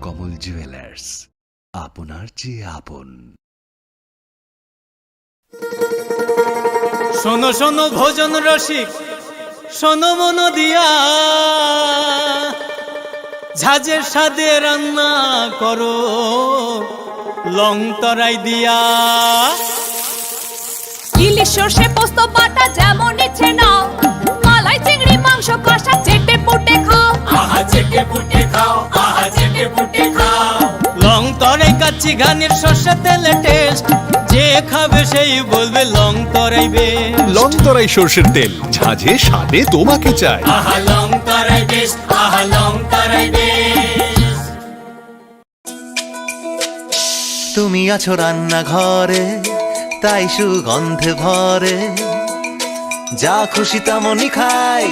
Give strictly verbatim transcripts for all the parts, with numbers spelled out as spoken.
কমল জুয়েলার্স, আপনার চেয়ে আপন। শোনো শোনো ভোজন রসিক, শোনো মন দিয়া, ঝাঁঝের স্বাদে রান্না করো লং তরাই দিয়া। ইলিশ সর্ষে পোস্ত বাটা যেমন ইচ্ছে নাও, মালাই চিংড়ি মাংস কষা চেটে পুটে খাও। আহা চেটে পুটে খাও, আহা চেটে পুটে খাও। লং তরাই কাচ্চি ঘানির সর্ষে তেলে টেস্ট, যে খাবে সেই বলবে লং তরাই বেশ। লং তরাই সর্ষের তেল, ঝাঁঝে স্বাদে তোমাকে চাই। আহা লং তরাই বেশ, আহা লং তরাই বেশ। তুমি আছো রান্নাঘরে, তাই সুগন্ধে ভরে। যা খুশি তেমনই খাই,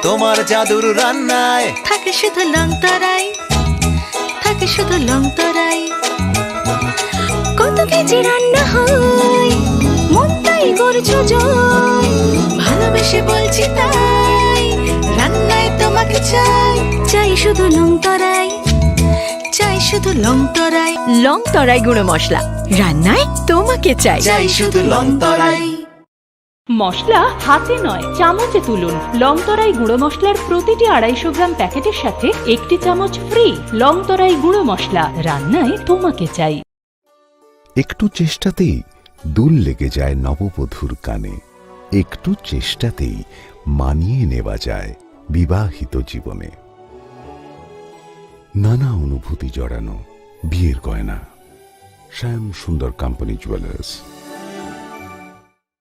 তোমার জাদুর রান্নায়। থাকে শুধু লং তরাই, থাকে শুধু লং তরাই। কত কেজি রান্না হয়, মনটাই করছো জয়। ভালোবেসে বলছি তাই, রান্নায় তোমাকে চাই। চাই শুধু লং তরাই, চাই শুধু লং তরাই। লং তরাই গুঁড়ো মশলা, রান্নায় তোমাকে চাই। চাই শুধু লং তরাই। মশলা হাতে নয়, চামচে তুলুন। লং তরাই গুঁড়ো মশলার প্রতিটি আড়াইশো গ্রাম প্যাকেটের সাথে একটি চামচ ফ্রি। লং তরাই গুঁড়ো মশলা, রান্নায় তোমাকে চাই। একটু চেষ্টাতেই দুল লেগে যায় নববধূর কানে, একটু চেষ্টাতেই মানিয়ে নেওয়া যায় বিবাহিত জীবনে। নানা অনুভূতি জড়ানো বিয়ের গয়না। শ্যাম সুন্দর কোম্পানি জুয়েলার্স।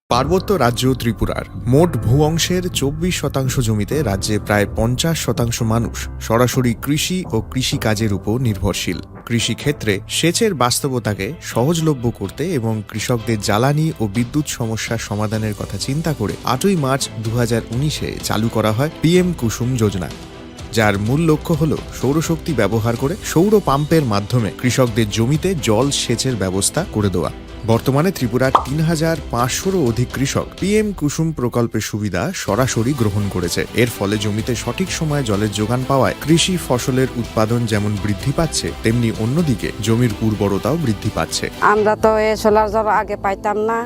পার্বত্য রাজ্য ত্রিপুরার মোট ভূ অংশের চব্বিশ শতাংশ জমিতে রাজ্যে প্রায় পঞ্চাশ শতাংশ মানুষ সরাসরি কৃষি ও কৃষিকাজের উপর নির্ভরশীল। কৃষিক্ষেত্রে সেচের বাস্তবতাকে সহজলভ্য করতে এবং কৃষকদের জ্বালানি ও বিদ্যুৎ সমস্যা সমাধানের কথা চিন্তা করে আটই মার্চ দু হাজার উনিশে চালু করা হয় পিএম কুসুম যোজনা, যার মূল লক্ষ্য হল সৌরশক্তি ব্যবহার করে সৌর পাম্পের মাধ্যমে কৃষকদের জমিতে জল সেচের ব্যবস্থা করে দেওয়া। বর্তমানে ত্রিপুরার তিন হাজার পাঁচশোরও অধিক কৃষক পিএম কুসুম প্রকল্পের সুবিধা সরাসরি গ্রহণ করেছে। এর ফলে জমিতে সঠিক সময়ে জলের যোগান পাওয়ায় কৃষি ফসলের উৎপাদন যেমন বৃদ্ধি পাচ্ছে, তেমনি অন্যদিকে জমির উর্বরতাও বৃদ্ধি পাচ্ছে। আমরা তো এই সোলার জল আগে পাইতাম না,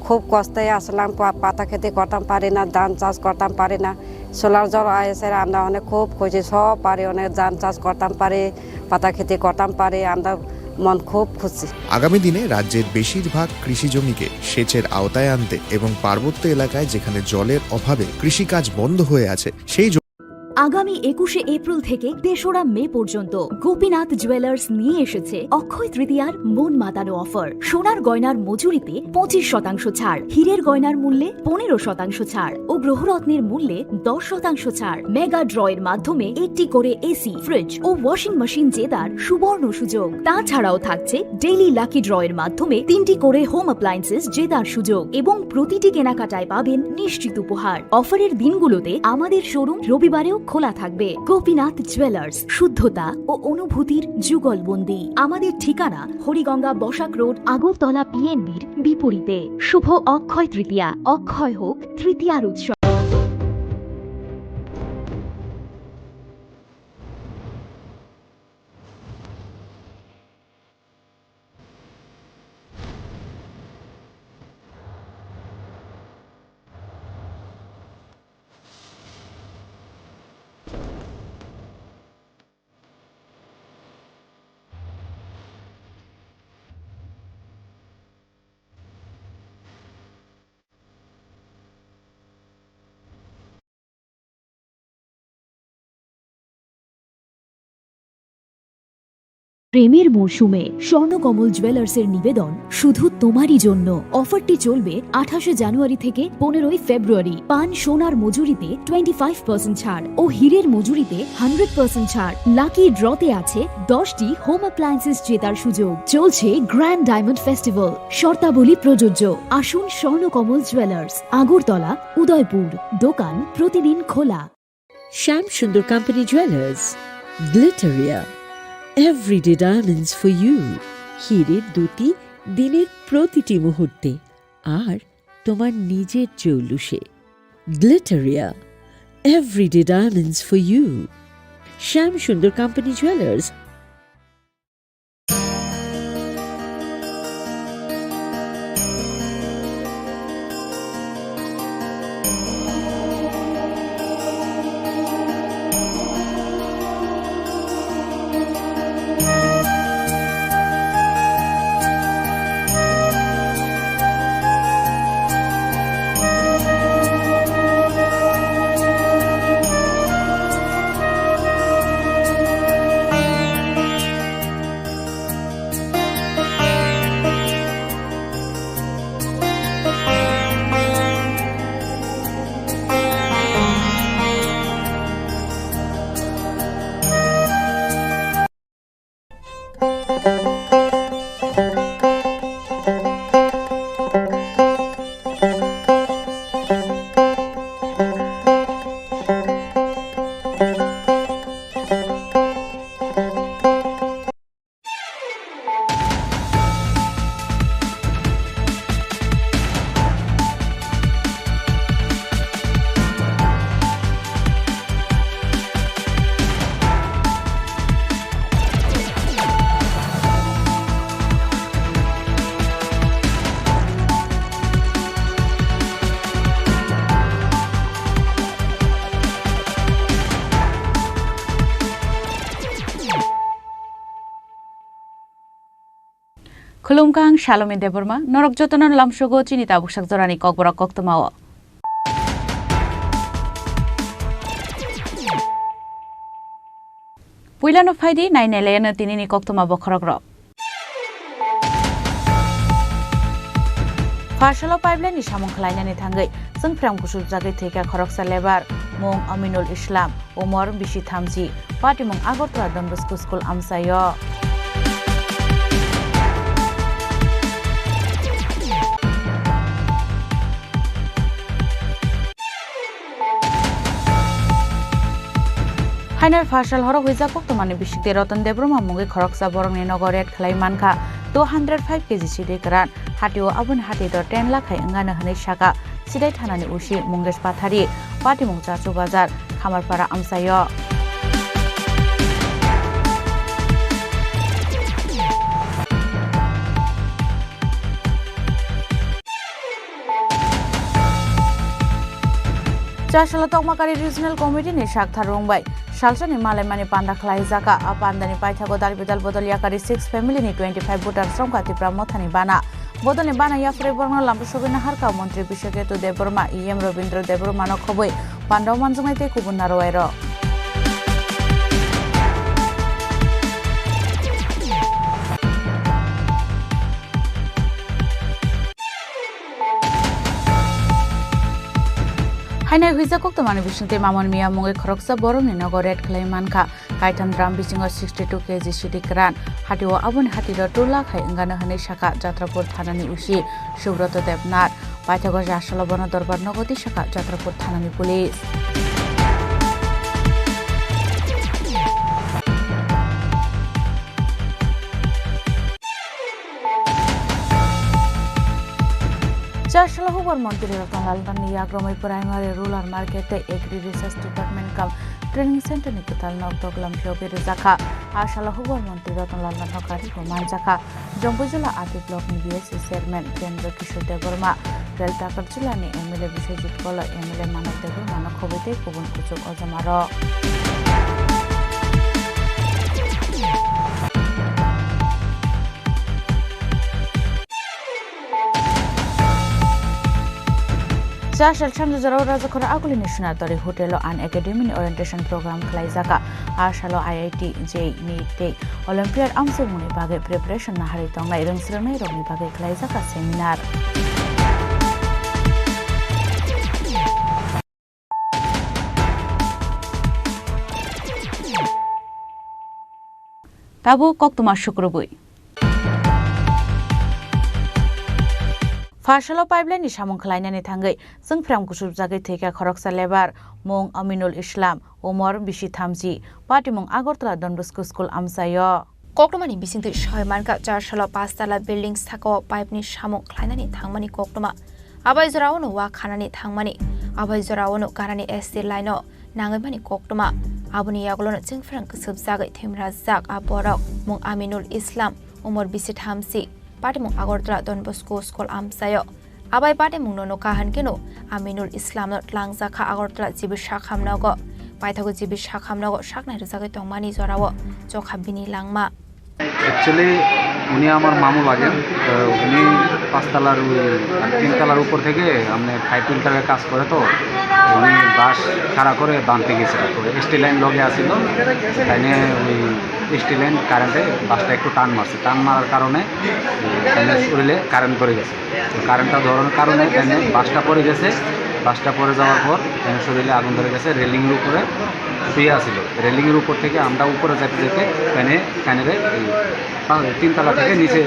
খুব কষ্টে আসলাম, পা-, পাতা খেতে করতাম পারি না, ধান চাষ করতাম পারি না। সোলার জল এসে আমরা অনেক খুব খুশি, সব পারি, অনেক ধান চাষ করতাম পারি, পাতা খেতে করতাম পারি, আমরা মন খুব খুশি। আগামী দিনে রাজ্যের বেশিরভাগ কৃষি জমিকে সেচের আওতায় আনতে এবং পার্বত্য এলাকায় যেখানে জলের অভাবে কৃষিকাজ বন্ধ হয়ে আছে, সেই আগামী একুশে এপ্রিল থেকে তেসরা মে পর্যন্ত গোপীনাথ জুয়েলার্স নিয়ে এসেছে অক্ষয় তৃতীয়ার মন মাতানো অফার। সোনার গয়নার মজুরিতে পঁচিশ শতাংশ ছাড়, হীরের গয়নার মূল্যে পনেরো শতাংশ ছাড় ও গ্রহরত্নের মূল্যে দশ শতাংশ ছাড়। মেগা ড্র এর মাধ্যমে একটি করে এসি, ফ্রিজ ও ওয়াশিং মেশিন জেতার সুবর্ণ সুযোগ। তাছাড়াও থাকছে ডেইলি লাকি ড্র এর মাধ্যমে তিনটি করে হোম অ্যাপ্লায়েন্সেস জেতার সুযোগ এবং প্রতিটি কেনাকাটায় পাবেন নিশ্চিত উপহার। অফারের দিনগুলোতে আমাদের শোরুম রবিবারেও খোলা থাকবে। গোপীনাথ জুয়েলার্স, শুদ্ধতা ও অনুভূতির যুগলবন্দি। আমাদের ঠিকানা হরিগঙ্গা বসাক রোড, আগরতলা পিএনবির বিপরীতে। শুভ অক্ষয় তৃতীয়া, অক্ষয় হোক তৃতীয়ার উৎসব। প্রেমের মরশুমে স্বর্ণকমল জুয়েলার্সের নিবেদন শুধু তোমারই জন্য। অফারটি চলবে আঠাশে জানুয়ারি থেকে পনেরোই ফেব্রুয়ারি। পান সোনার মজুরিতে টোয়েন্টি ফাইভ পার্সেন্ট ছাড় ও হীরের মজুরিতে হান্ড্রেড পার্সেন্ট ছাড়। লাকি ড্রতে আছে দশটি হোম অ্যাপ্লায়েন্সেস জেতার সুযোগ। চলছে গ্র্যান্ড ডায়মন্ড ফেস্টিভ্যাল, শর্তাবলী প্রযোজ্য। আসুন স্বর্ণকমল জুয়েলার্স, আগরতলা, উদয়পুর। দোকান প্রতিদিন খোলা। Shyam Sundar company jewellers, Glitteria, everyday diamonds for you. হীরের দ্যুতি দিনের প্রতিটি মুহূর্তে, আর তোমার নিজের চৌলুসে। Glitteria, everyday diamonds for you. Shyam Sundar company jewellers, Khulumkha, ang Salomi Debbarma, norok jotono lamsogo chini tabuksak jorani kokborok koktwmao. Puilano phaidi, nainailaino tinini koktwma bokhorokrok. Pharsalo pipeline ni samung khlainani thangwi chwngphrang kusubjagwi thwikha khoroksa lebar, mung Aminul Islam, umor bisi thamchi, patimung Agartala Don Bosco School amchaio. Hainai pharsal horo huijak koktwmani bisingtwi Roton Debbarma mungwi khoroksa borokni nogo raid khlai mankha two hundred five K G sidi kwran. Hatio aboni hati dor ten lakh hai wngano hwnwi saka Sidai thanani usi Mungesh Pathari, patimung Chachu Bazar, Khamarpara amchaio. Chasala Tokmakari Regional Committee ni sakthar rwngbai salsani malaimani panda khlaijaka. A pandani paithago dalbidal bodol yakari six family ni twenty five voters rwngkha Tipra Mothani bana. Bodolni bana yaphre borokno lampu sogwi naharkha Montri Biswaketu Debbarma, E M Robindra Debbarmano khobwi pandao manjaknai tei kubun narwai rok. Hainai huijak koktwmani bisingtwi Mamon Miya mungwi khoroksa borokni nogo raid khlai mankha. Kaitham drum bisingo sixty two K G sidi kwran. Hatio aboni hati do two lakh hai wngano hwnwi saka Jatrapur thanani usi Subroto Debnath. Paithago Chasalo bono dorbar nogo twi saka Jatrapur thanani police. Chasalo hubar montri Ratan Lal Nani yagromwi primary, rural market tei agri research department kam training center ni kwtal nok dok lamphio beri jakha. A salo hubar montri Ratan Lal Nani kari bo manjakha. Jompuijula A P block ni B S C chairman Kendra Kishore Debbarma, Rel Takar jila ni M L A Biswajit Kolo, M L A Manav Debbarma no khobwi tei kubun kuchuk ojama rok. Chasal sanjajaro Rajakhora Agulini Sonatori Hotel o An Academy ni orientation program khlaijaka. A salo I I T, J E E, NEET tei Olympiad amchaimungni bagwi preparation naharwi tongnai rwngsrwngnai rokni bagwi khlaijaka seminar. Tabuk koktwma sukrubwi. Pharsalo pipeline ni samung khlainani thangwi chwngphrang kusubjagwi thwikha khoroksa lebar, mung Aminul Islam, umor bisi thamchi, patimung Agartala Don Bosco School amchaio. Koktwmani bisingtwi soi mankha, Chasalo pastala building sakao pipe ni samung khlainani thangmani koktwma. Abai jorao no wa khanani thangmani, abai jorao no ganani S T line o nangwi mani koktwma. Aboni yagulo no chwngphrang kusubjagwi thwimrajak a borok, mung Aminul Islam, umor bisi thamchi, patimung Agartala Don Bosco School amchaio. Abai patimung no nukha hankhe no Aminul Islam no twlangjakha Agartala G B Sakham nogo. Paithago G B Sakham nogo saknai rwjagwi tongmani jorao chokha bini langma. Actually, উনি আমার মামু লাগেন। তো উনি পাঁচতলার ওই তিনতলার উপর থেকে আপনি ফাইভ ফিল্টারে কাজ করে, তো উনি বাঁশ খাড়া করে বাঁধতে গেছিল। তো স্টিল লাইন লগে আসিল, তাইনে ওই স্টিল লাইন কারেন্টে বাঁশটা একটু টান মারছে। টান মারার কারণে তাইনে শরীরে কারেন্ট ধরে গেছে। তো কারেন্টটা ধরার কারণে তাইনে বাঁশটা পড়ে গেছে। বাঁশটা পড়ে যাওয়ার পর তাইনে শরীরে আগুন ধরে গেছে। রেলিংয়ের উপরে শুয়ে আছিল। রেলিংয়ের উপর থেকে আমরা উপরে যেতে যেতে তাইনে কানেরে এই পা-, তিনতলা থেকে নিচে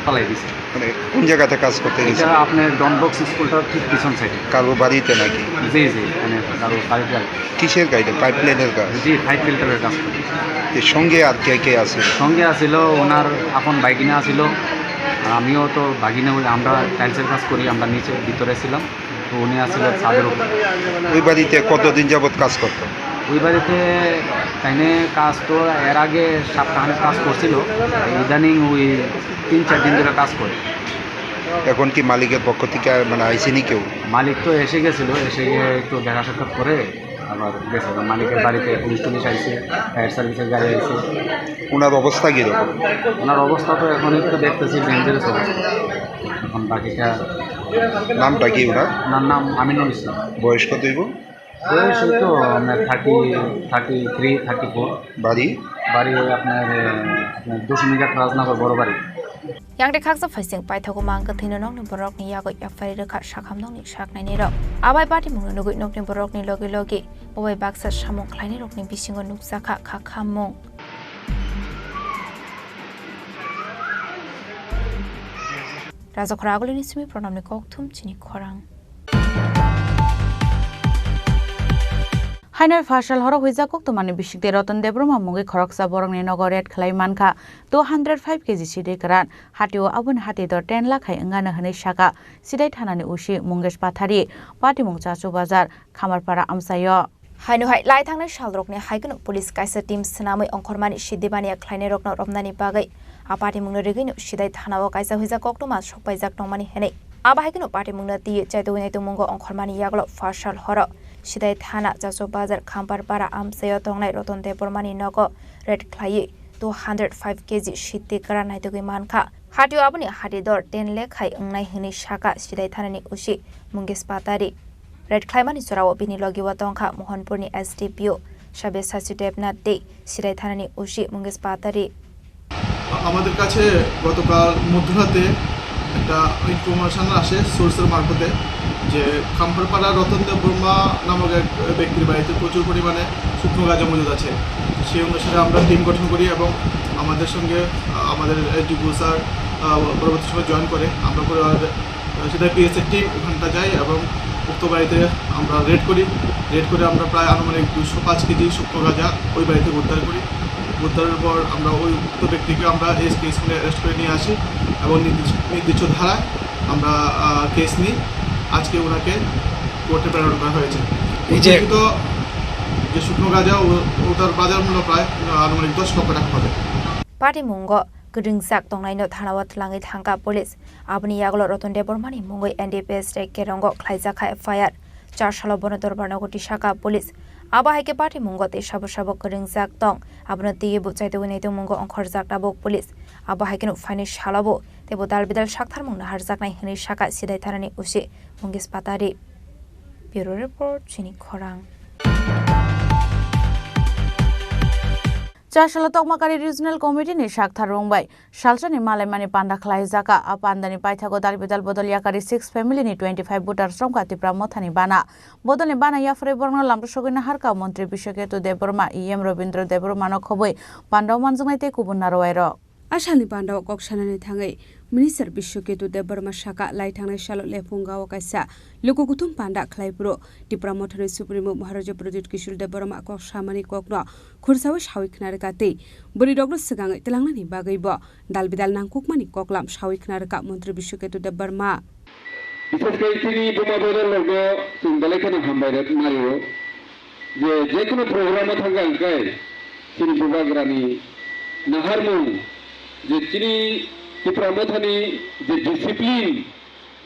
ফালাই দিছে। মানে কোন জায়গাতে কাজ করতে এটা গেছিল? আপনার ডন বক্স স্কুলটার ঠিক পিছন সাইডে। কারো বাড়িতে নাকি? জি, জি, মানে কারো বাড়িতে আর কি। কিসের কাজ? পাইপ লাইনের কাজ? জি, ফাইভ ফিল্টারের কাজ করে। এর সঙ্গে আর কে কে আছে? সঙ্গে আছিল ওনার আপন ভাগিনা আছিল, আর আমিও তো ভাগিনা, ওই আমরা টাইলসের কাজ করি, আমরা নিচে ভিতরে ছিলাম। তো উনি আসলে ছাদের উপরে। ওই বাড়িতে কতদিন যাবত কাজ করতো? ওই বাড়িতে তাইনে কাজ তো এর আগে সপ্তাহখানেক কাজ করছিল, ইদানিং ওই তিন চার দিন ধরে কাজ করে। এখন কি মালিকের পক্ষ থেকে মানে আইসেনি কেউ? মালিক তো এসে গেছিল, এসে গিয়ে একটু দেখা সাক্ষাৎ করে আবার গেছে, মালিকের বাড়িতে পুলিশ টুলিশ আইছে, ফায়ার সার্ভিসের গাড়ি আইছে। ওনার অবস্থা কিরকম? ওনার অবস্থা তো এখন একটু দেখতেছি ডেঞ্জারাস অবস্থা। এখন বাকিটা নামটা কি ওনার? ওনার নাম আমিনুল ইসলাম। বয়স কত হইব? বয়স এই তো আপনার thirty, thirty three, thirty four. বাড়ি? বাড়ি ওই আপনার, আপনার দুশো মিটার রাজনগর বড় বাড়ি। Yang de khaksa phaising paithago mang kwthwino nokni borokni yago yapharwi rwkha sakham nokni saknaini rok. Abai patimungno nugwi nokni borokni logi logi bobai baksa samung khlainai rokni bisingo nukjakha kha khammung. Rajakhora agulini simi pranamni kokthum chini khorang. Haino phasal horo huijak koktwmani bisikde Roton Debbarma mungwi khoroksa borokni nogo raid khlai mankha two hundred five K G sidai kwran. Hatio aboni hati dor ten lakh hai wngano hwnwi saka sidai thanani usi Mungesh Pathari, patimung Chachu Bazar, Khamarpara amchaio. Haino hai lai thangnai salrokni hai kheno police kaisa team swnamwi ongkhormani sidibani khlainairokno romnani bagwi a patimungno rigwino sidai thanao kaisa huijak koktwma sokpaijak tongmani hwnwi. Abo hai kheno patimungno twiwi chaitugwi naitugmungo ongkhormani yagulo phasal horo sidai thana Chachu Bazar Khamarpara amchaio tongnai Roton Debbarmani nogo raid khlaiwi two hundred five K G sidai kwran naitugwi mankha. Hatio aboni hati dor ten lakh hai wngnai hwnwi saka sidai thanani usi Mungesh Pathari. Raid khlaimani jorao bini logi o tongkha Mohanpurni S D P O Sabyasachi Debnath tei sidai thanani usi Mungesh Pathari. আমাদের কাছে গতকাল মধ্যরাতে একটা ইনফরমেশন আসে সোর্সের মারফতে যে খাম্পারপাড়া রতন দেব বর্মা নামক এক ব্যক্তির বাড়িতে প্রচুর পরিমাণে শুকনো গাঁজা মজুদ আছে। সেই অনুসারে আমরা টিম গঠন করি এবং আমাদের সঙ্গে, আহ, আমাদের এসডিপিও স্যার, আহ, পরবর্তী সময় জয়েন করে। আমরা পরে সেটা পিএসএর টিম ওখানটা যাই এবং উক্ত বাড়িতে আমরা রেড করি। রেড করে আমরা প্রায় আনুমানিক দুশো পাঁচ কেজি শুকনো গাঁজা ওই বাড়ি থেকে উদ্ধার করি। উদ্ধারের পর আমরা ওই উক্ত ব্যক্তিকে আমরা এসকে স্কুলে অ্যারেস্ট করে নিয়ে আসি এবং নির্দিষ্ট, নির্দিষ্ট ধারায় আমরা, আহ, কেস নিই। আজকে ওনাকে কোর্টে প্রেরণ করা হয়েছে। এই যে উদ্ধারকৃত যে শুকনো গাঁজা, ও-, ওটার বাজার মূল্য প্রায়, আহ, আনুমানিক দশ লক্ষ টাকা হবে। Patimung o kwrwngjak tongnaino thanao twlangwi thangkha police. Aboni yagulo Roton Debbarmani mungwi N D P S tei Kerongo khlaijak kha F I R. Char salo bono dorbar nogo tisaka police. Abo hai khe patimungo tei sabo sabo kwrwngjak tong, abono twiwi bo chaitugwi naitugmungo ongkhorjak tabuk police. Abo hai kheno phaini salobo teibo dal bidal saktharmung naharjaknai hwnwi saka Sidai thanani usi Mungesh Patari. Bureau report, chini khorang. Chasalo Tokmakari Regional Committee ni sakthar rwngbai salsani malaimani panda khlaijak. A pandani paithago dal bidal bodol yakari six family ni twenty five voters romkha Tipra Mothani bana. Bodolni bana yapharwi borokno lamsogwi naharkha Montri Biswaketu Debbarma, E M Robindra Debbarmano khobwi pandao manjaknai tei kubun narwai rok. A salni pandao kok sanani thangwi Minister Biswaketu Debbarma saka, lai thangnai salo Lephunga o kaisa luku kuthum panda khlai phuru Tipra Mothani Supremo Maharaja Pradyut Kishore Debbarma kok samani kokno khursaui saui khna rwkha tei bwrwirokno swkangwi twlangnani bagwi bo dal bidal nangkukmani koklam saui khna rwkha Montri Biswaketu Debbarma. Bises khe chini buma bodol rokno chwng belai kheno hambai rwk mario. Je, je kono program o thangkha hwnkhe chini bubagrani naharmung, je chini Tipra Mothani je discipline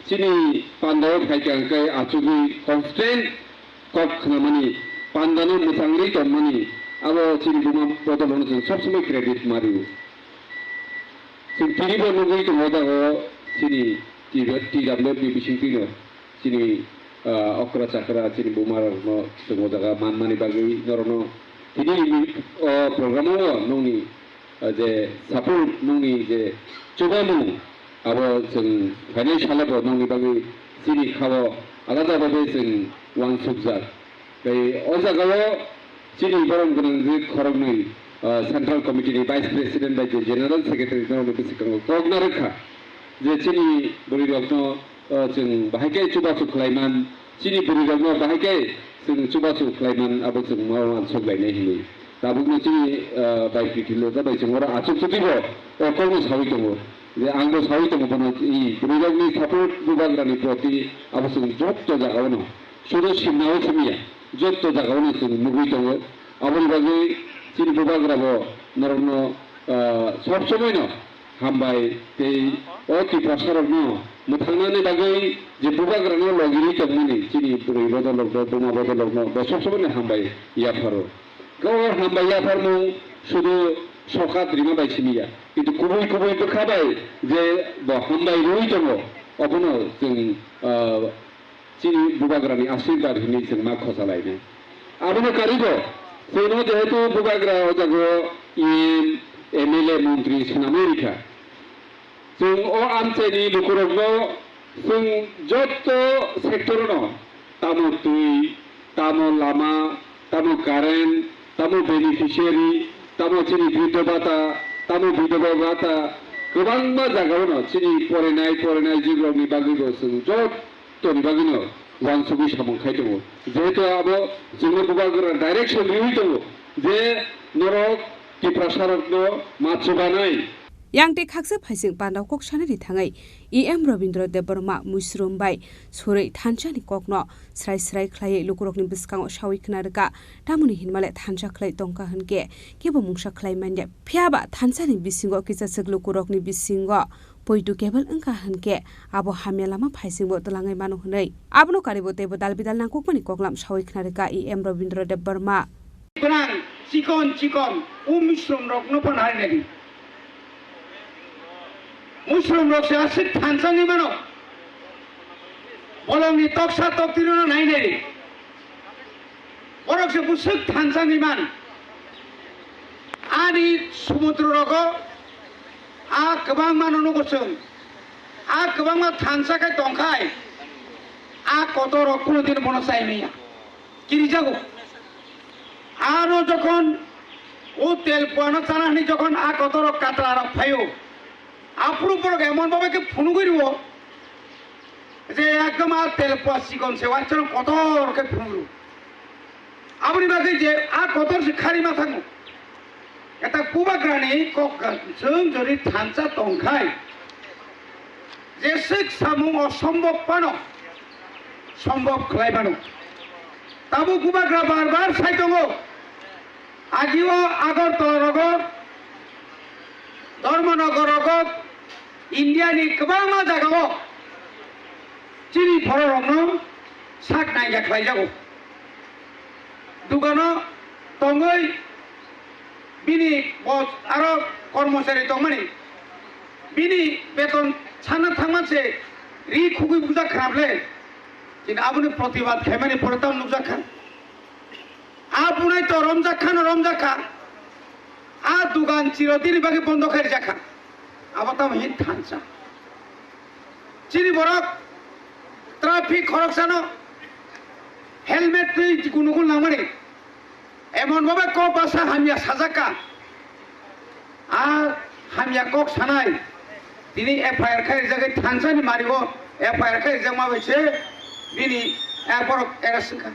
chini pandao phaikha hwnkhe achugwi constant kok khnamani, pandano mwchangwi tongmani, abo chini buma bodolno chwng sob somoi credit mario. Chwng tinibo nugwi tongo o jaga o chini T W F ni bisingtwino chini, ah, okra chakra chini buma rokno chwng o jaga manmani bagwi norokno tini ni o program o nongni, ah, je support nongni je chubamung abo chwng phainai salo bo nongni bagwi chini khao alada babe chwng uansukjak. Tei o jagao chini borom gwnang je khoroknwi, ah, Central Committee ni Vice President bai je General Secretary norokno bwswkango kok narwkha je chini bwrwirokno, ah, chwng bahai khe chubachu khlaiman, chini bwrwirokno bahai khe chwng chubachu khlaiman abo chwng ma uansuk lainai hinwi. Tabukno chini, ah, bai Prithiloja bai chwng oro achuk chuti bo o kokno saui tongo je ang bo saui tongo bono i bwrwirokni support bubagrani proti abo chwng jotto jagaono. Sudu simnao simiya, jotto jagao no chwng nugwi tongo. Aboni bagwi chini bubagra bo norokno, ah, sob somoi no hambai tei o Tiprasa rokno Mwthangnani bagwi je bubagrano logirwi tongmani chini bwrwi bodolrokno, buma bodolrokno bo sob somoni hambai yapharo. O hambai yapharmung sudu sokat rima bai simi ya, kintu kubui kubui bwkha bai je bo hambai rwui tongo, obono chwng, ah, chini bubagrani asirwad hinwi chwng ma khosalainai. Abono karibo chwngno jehetu bubagra o jago E M, M L A, montri swnamwi rikha. Chwng o amchaini lukurokno chwng jotto sector-no, tamo twi, tamo lama, tamo current, tamo beneficiary, tamo chini briddo bhata, tamo bidhoba bhata, kwbangma jagao'-no chini porinai, porinai jibrokni bagwibo chwng jotto toni bagwino uansugwi samung khai tongo. Jehetu abo chwngno bubagra direction riwi tongo je norok Tiprasarokno ma chubanai. Yang tei khaksa phaising pandao kok sanani thangwi E M Robindra Debbarma muisrum bai surwi thansa ni kokno srai srai khlaiwi lukurokni bwskango sawi khna rwkha, tamoni hinmale thansa khlai tongkha hwnkhe kebo mungsa khlai manya. Phiyaba thansa ni bisingo kisaswk lukurokni bisingo poitu kebel wngkha hwnkhe abo hamya lama phaisingbo twlangwi mano hwnwi. Abono karibo teibo dal bidal nangkukmani koklam sawi khna rwkha E M Robindra Debbarma. Gwnang chikon chikon o muisrum rokno phano harinani. Muisrum rok se aswk thansa ni mano. Bolongni toksa toktirino nai nai. Borok se bwswk thansa ni man. Ani sumudro rogo a kwbangma no nugo chwng. A kwbangma thansa khai tongkhai. A kotor rok kuno din bono chai manya. Kirijago. Ano jokhon o tel puano chana hwnwi jokhon a kotor rok katra rok phaio. Aphuru borok emon bhabe khe phunugwi rwo. Je ekdom a tel pua chikon se, waisano kotor khe phunugwi rwo. Aboni bagwi je a kotor se khari ma thango. Eta bubagrani kok chwng jodi thansa tongkhai, jeswk samung osombob phano sombob khlai mano. Tabuk bubagra bar bar sai tongo. Agio Agartala rogo, Dharmanagar rogo, India ni kwbangma jagao chini borok rokno sak naikha khlaijago. Dukano tongwi bini bo aro kormochari tongmani bini beton sana thangma se ri khugwi bujak khrap le. Chini aboni protibad khaimani pore tamo nukjak kha. A bunai to romjak khano romjak kha. A dugan chirotini bagwi bondo khairjak kha. Abo tamo hin thansa. Chini borok traffic khoroksano helmet twi gunu gunu langmani. Emon bhabe kok basa hamya sajak kha. A hamya kok sanai. Tini F I R khai rijagwi thansa ni mari o F I R khai rijak ma bai se bini a borok arrest wngkha.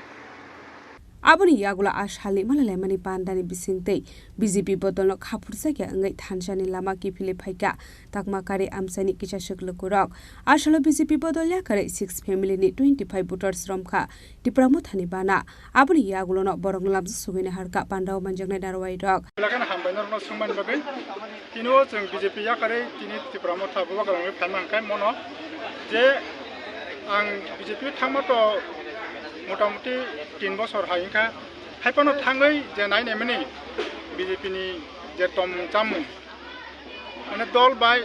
Aboni yagulo a salni malai laimani pandani bisingtwi B J P bodolno khaphurjakya wngwi thansani lama kiphilwi phaikha takma kari amchaini kisaswk lukurok. A salo B J P bodol yakarwi six family ni twenty five voters romkha Tipra Mothani bana. Aboni yagulono borokno lamsa sugwi naharkha pandao manjaknai narwai rok. Belai kheno hambai norokno swngmani bagwi. Tini o chwng B J P yakarwi tini Tipra Motha bubagrani phaima hwnkhe mono je ang B J P thangma to motamuti tin bosor hai wngkha. Haiphano thangwi je nai naimani B J P ni je tongmung chamung, mane dol bai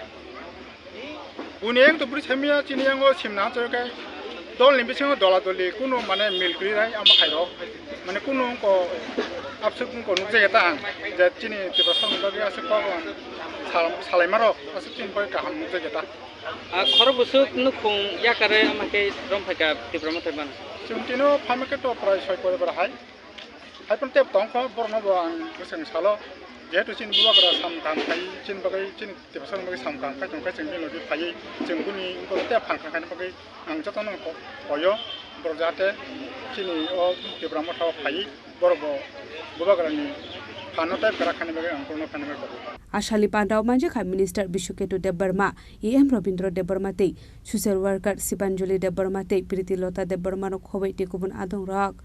buini ekdom bwrwi saimanya chini yango simna hachoi khe dolni bisingo dola doli kunu mane mil kwrwi rai amo khairok mane kunu wngko abswk wngko nukjakya ta ang je chini Tiprasani bagwi aswk kok sal-, salaimarok aswk chini bagwi kaham nukjakya ta. A khorok bwswk nukhung yakarwi ama khe romphai kha Tipra Mothani bana. Chwng tino phaima khe to prai soi poribar hai. Haiphano tei tongkho borokno bo ang bwswng salo, jehetu chini bubagra sam kaham khai chini bagwi chini Tiprasani bagwi sam kaham khai tongkha chwng bini logi phaiwi chwng bini wngkok tei phan kha khaina bagwi ang jotono ko-, koyo borok jahate chini o Tipra Mothao phaiwi borok bo bubagrani phanno tei kwrak khaina bagwi ang borokno khaina bagwi koyo. A salni pandao manjakha Minister Bishuketu Debbarma, E M Robindra Debbarma tei social worker Sibanjali Debbarma tei Priti Lota Debbarma no khoboi tei kubun adongrok.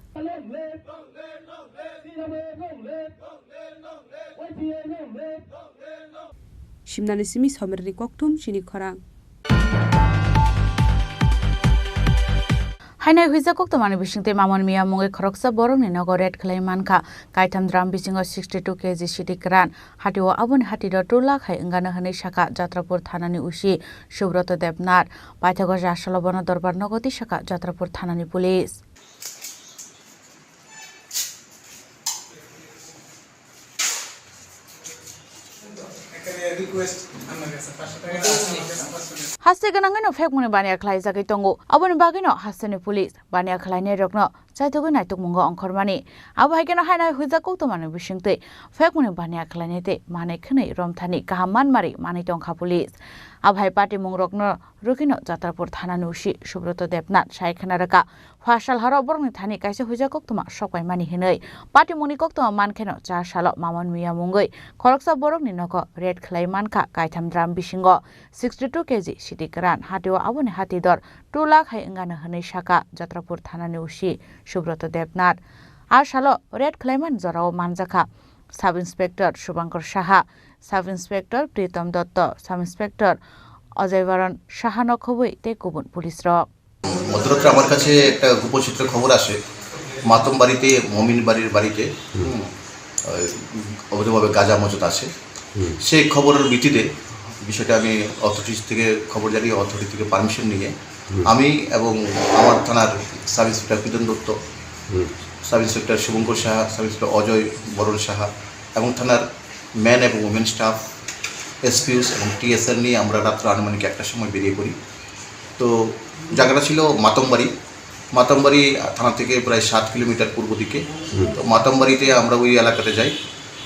Simnani simi Somerni kokthum chini khorang. Hainai huijak koktwmani bisingtwi Mamon Miya mungwi khoroksa borokni nogo raid khlai mankha. Kaitham drum bisingo sixty two K G siti kwran. Hatio aboni hati do two lakh hai wngano hwnwi sakha Jatrapur thanani O C Subroto Debnath. Paithago jasalo bono dorbar nogo twi sakha Jatrapur thanani police. Haste gwnangwino phekmani baniya khlaijagwi tongo. Aboni bagwino hasteni police baniya khlainairokno chaitugwi naitukmungo ongkhormani. Abo hai kheno hainai huijak koktwmani bisingtwi phekmani baniya khlainai tei manwi khwnwi romthani kaham manmari manwi tongkha police. Abo hai patimungrokno rwkhwino Jatrapur thanani O C Subroto Debnath sai khna rwkha. Phasal haro borokni thani kaisa huijak koktwma sokpaimani hinwi. Patimungni koktwma mankheno cha salo Mamon Miya mungwi khoroksa borokni nogo raid khlai mankha kaitham drum bisingo sixty two K G siti kwran. Hatio aboni hati dor two lakh hai wngano hwnwi sakha Jatrapur thanani O C Subroto Debnath. A salo raid khlaimani jorao manjakha Sub Inspector Subhankar Saha, Sub Inspector Pritam Dotto, Sub Inspector Ajay Varan Saha no khobwi tei kubun police rok. মধ্যরাত্রে আমার কাছে একটা গোপন সূত্রে খবর আসে, মাতম বাড়িতে, মমিন বাড়ির বাড়িতে, হুম, ওই অবৈধভাবে গাঁজা মজুদ আছে। হুম। সেই খবরের ভিত্তিতে বিষয়টা আমি অথরিটিস থেকে খবর জানিয়ে, অথরিটি থেকে পারমিশন নিয়ে হুম। আমি এবং আমার থানার sub inspector Pritam Dutta, hmm. Sub inspector Subhankar Saha, sub inspector Ajay Baran Saha এবং থানার ম্যান এবং উমেন স্টাফ, এসপিওস এবং টিএসআর নিয়ে আমরা রাত্র আনুমানিক একটার সময় বেরিয়ে পড়ি। তো জায়গাটা ছিল মাতমবাড়ি। মাতমবাড়ি থানা থেকে প্রায় সাত কিলোমিটার পূর্ব দিকে। হুম। তো মাতমবাড়িতে আমরা ওই এলাকাতে যাই,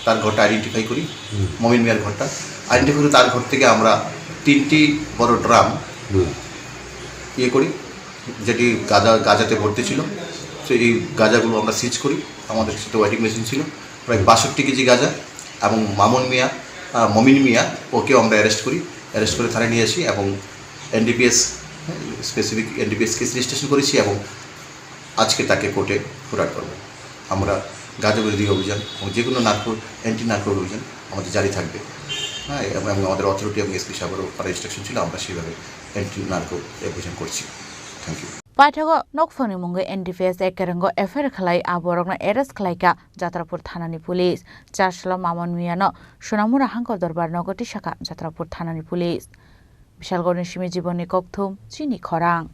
তার ঘরটা আইডেন্টিফাই করি, হুম। মমিন মিয়ার ঘরটা। আইডেন্টিফাই করে তার ঘর থেকে আমরা তিনটি বড় ড্রাম হুম। ইয়ে করি, যেটি গাঁজা, গাঁজাতে ভর্তি ছিল। তো এই গাঁজাগুলো আমরা সিজ করি, আমাদের সাথে ওয়েটিং মেশিন ছিল, প্রায় হুম। বাষট্টি কেজি গাঁজা এবং মামুন মিয়া, আহ, মমিন মিয়া, ওকেও আমরা অ্যারেস্ট করি। অ্যারেস্ট করে থানায় নিয়ে আসি এবং NDPS, specific NDPS case registration করেছি এবং আজকে তাকে কোর্টে ফরওয়ার্ড করব। আমরা গাঁজা বিরোধী অভিযান এবং যে কোনো নার্কো, অ্যান্টি নার্কো অভিযান আমাদের জারি থাকবে। হ্যাঁ, এবং, এবং আমাদের অথরিটি এবং এসপি সাহেবেরও তারা ইনস্ট্রাকশন ছিল, আমরা সেইভাবে অ্যান্টি নার্কো অভিযান করছি। Thank you. Paithago nokphangni mungwi N D P S ekerango F I R khlai a borokno arrest khlaikha Jatrapur thanani police. Chasalo Mamon Miyano Sonamura hangkor dorbar nogo tisakha Jatrapur thanani police. Bishalgorni simi Jibonni Kokthum, chini khorang.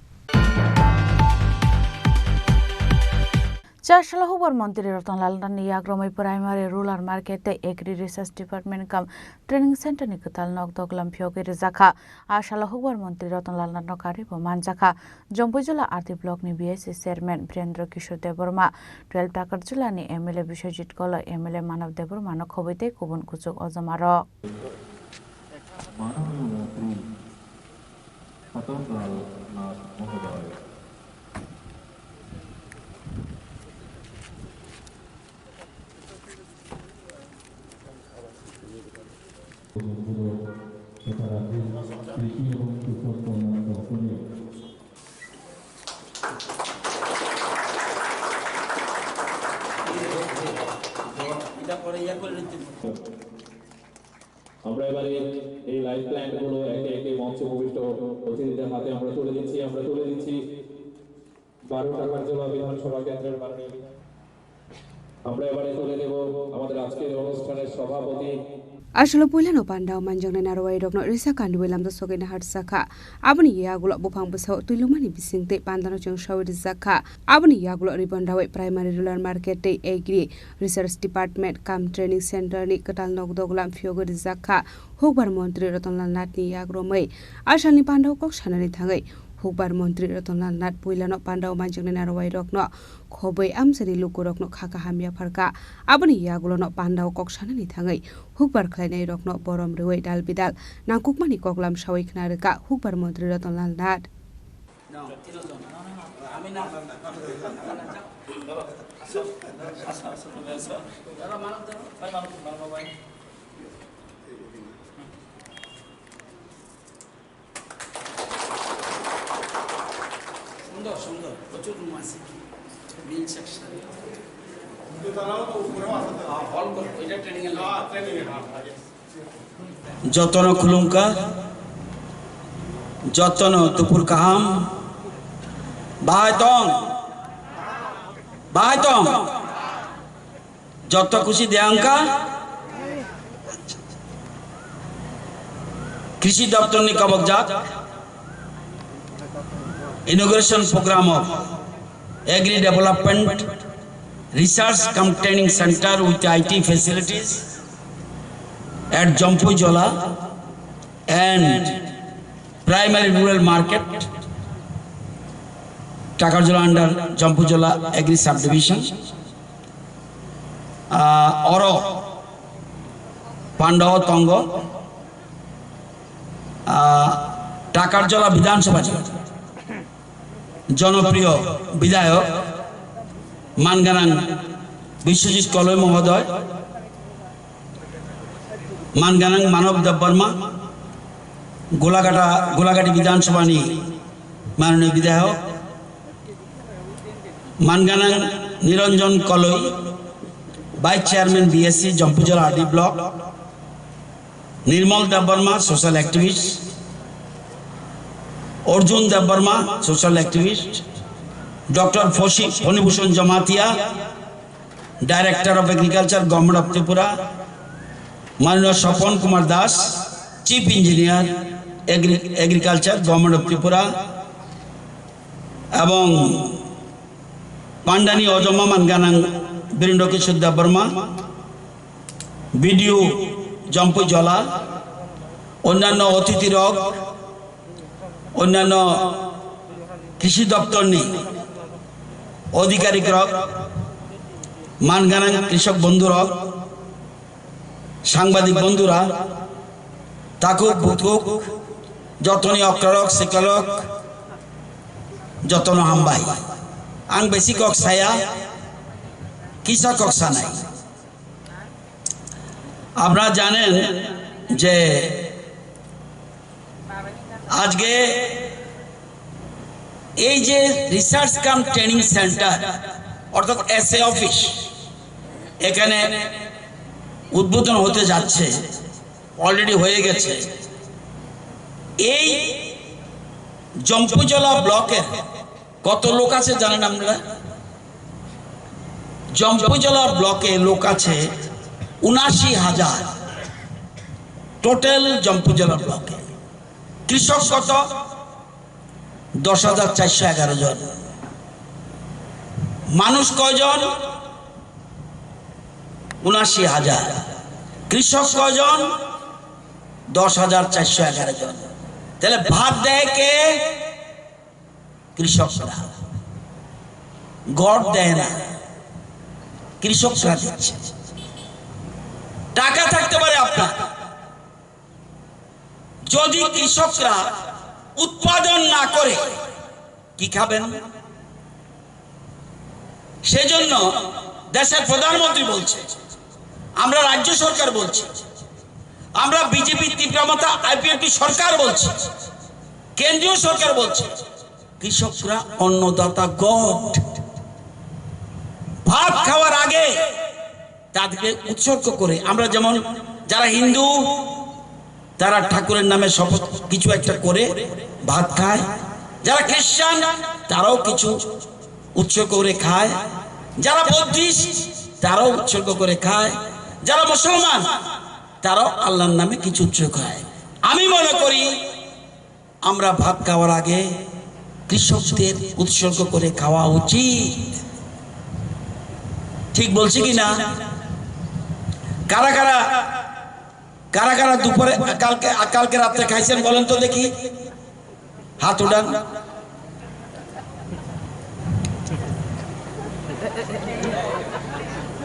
Chasalo hukbar montri Ratan Lal Nathni yagromwi primary, rural market tei agri research department kam training center ni kwtal nok doglam phiyogwi rwjakha. A salo hukbar montri Ratan Lal Nathno karwi bo manjakha. Jompuijula R D block ni B I C chairman Birendra Kishore Debbarma, twelve Takarjula ni M L A Biswajit Goloi, M L A Manav Debbarma no khobwi tei kubun kuchuk ojoma rok. মাননীয় মন্ত্রী রতন লাল নাথ মহোদয়। তথা রাজ্যের কৃষি এবং কৃষক কল্যাণ দপ্তরের আমরা এবারে এই লাইভ প্ল্যান্ট গুলো একে একে মঞ্চে উপবিষ্ট অতিথিদের হাতে আমরা তুলে দিচ্ছি, আমরা তুলে দিচ্ছি বারো টাকার জেলা বিধানসভা কেন্দ্রের মাননীয় বিধায়ক। আমরা এবারে তুলে দেব আমাদের আজকের অনুষ্ঠানের সভাপতি। Aswkno puilano pandao manjaknai narwai rokno risa kandwi lamjak sogwi naharjakha. Aboni yagulo buphang bwsao twilumani bisingtwi pandano chwngsawi rwjakha. Aboni yagulo ribbon rawi primary, rural market tei agri research department cum training center ni kwtal nok doglam phiyogwi rwjakha. Hukbar montri Ratan Lal Nathni yagromwi asalni pandao kok sanani thangwi hukbar montri Ratan Lal Nath puilano pandao manjaknai narwai rokno khobwi amchaini lukurokno kha kaham yapharkha. Aboni yagulono pandao kok sanani thangwi hukbar khlainairokno borom rwui dal bidal nangkukmani koklam saui khna rwkha hukbar montri Ratan Lal Nath. সুন্দর, সুন্দর, প্রচুর রুম আছে। মিল সেকশন। কিন্তু তারাও তো উপরেও আছে তো। হ্যাঁ, হল করে, ওইটা ট্রেনিং এর। হ্যাঁ, ট্রেনিং এর, হ্যাঁ, আগে। Jotono khulumkha, jotono dupur kaham, Bahai tong. Bahai tong. Joto khusi de wngkha. Krishi doptor ni kobokjak inauguration program of Agri Development Research cum Training Center with I T facilities at Jampuijola and Primary Rural Market, Takarjola under Jampuijola Agri Subdivision. Ah, oro Pandao tongo, ah, Takarjola Bidhan Sabha ni jonopriyo bidhayok manganang Biswajit Koloi mohodoy, manganang Manav Debbarma, Golagata, Golagati Bidhan Sabha ni manoniyo bidhayok, manganang Niranjan Koloi, Vice Chairman B S C Jampuijola R D Block, Nirmal Debbarma, social activist, Arjun Debbarma, social activist, Doctor Phoshi, Phonibhushan Jamatia, Director of Agriculture, Government of Tripura, Mananiya Swapan Kumar Das, Chief Engineer, Agri-, Agriculture, Government of Tripura, ebong Pandani ojoma manganang Birendra Kishore Debbarma, B D O Jampuijola, onnanno othithi rok, onnanno krishi doptor ni odhikarik rok, manganang krishok bondhu rok, sangbadik bondhura, takhuk bukhuk, jotoni okrarok sikalok, jotono hambai. Ang besi kok saya, kisa kok sanai. আপনারা জানেন যে আজকে এই যে রিসার্চ কাম training centre অর্থাৎ SA office এখানে উদ্বোধন হতে যাচ্ছে, অলরেডি হয়ে গেছে। এই জম্পুজলা ব্লকের কত লোক আছে জানেন আপনারা? জম্পুজলা ব্লকে লোক আছে উনাশি হাজার, টোটাল জম্পুজলা ব্লকে। কৃষক কত? দশ হাজার চারশো এগারো জন। মানুষ কয়জন? উনাশি হাজার। কৃষক কয়জন? দশ হাজার চারশো এগারো জন। তাহলে ভাত দেয় কে? কৃষকরা। গড দেয় না, কৃষকরা দিচ্ছে। টাকা থাকতে পারে আপনার, যদি কৃষকরা উৎপাদন না করে কি খাবেন? সেজন্য দেশের প্রধানমন্ত্রী বলছে, আমরা রাজ্য সরকার বলছি, আমরা বিজেপি, তীব্র মথা, আইপিএফটি সরকার বলছি, কেন্দ্রীয় সরকার বলছে, কৃষকরা অন্নদাতা গড। ভাত খাওয়ার আগে তাদেরকে উৎসর্গ করে, আমরা যেমন যারা হিন্দু তারা ঠাকুরের নামে শপথ কিছু একটা করে ভাত খায়, যারা খ্রিস্টান তারাও কিছু উৎসর্গ করে খায়, যারা বৌদ্ধিস্ট তারাও উৎসর্গ করে খায়, যারা মুসলমান তারাও আল্লাহর নামে কিছু উৎসর্গ খায়। আমি মনে করি আমরা ভাত খাওয়ার আগে কৃষকদের উৎসর্গ করে খাওয়া উচিত। ঠিক বলছি কি না? কারা কারা, কারা কারা দুপুরে, কালকে, কালকে রাত্রে খাইছেন বলেন তো দেখি, হাত উঠান।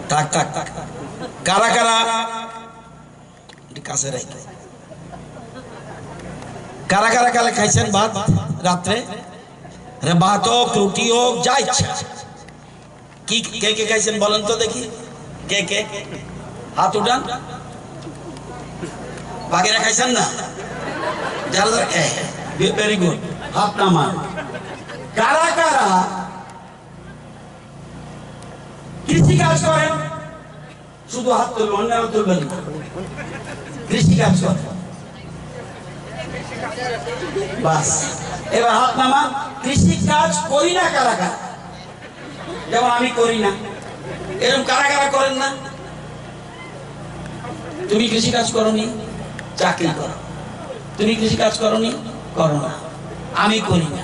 থাক, থাক। কারা কারা একটু কাছে রাখি। কারা কারা কালে খাইছেন ভাত রাত্রে? আরে, ভাত হোক, রুটি হোক, যা ইচ্ছা। কি, কে কে খাইছেন বলেন তো দেখি? কে কে? হাত উঠান। বাকিরা খাইছেন না? যারা যারা, এ, ভে-, ভেরি গুড। হাত নামান। কারা কারা কৃষি কাজ করেন? শুধু হাত তুলবেন, অন্যরা তুলবেন না। কৃষি কাজ করে। বাস, এবার হাত নামান। কৃষি কাজ করি না কারা কারা? যেমন আমি করি না, এরকম কারা কারা করেন না? তুমি কৃষি কাজ করনি, চাকরি করো। তুমি কৃষি কাজ করনি, করো না। আমি করি না।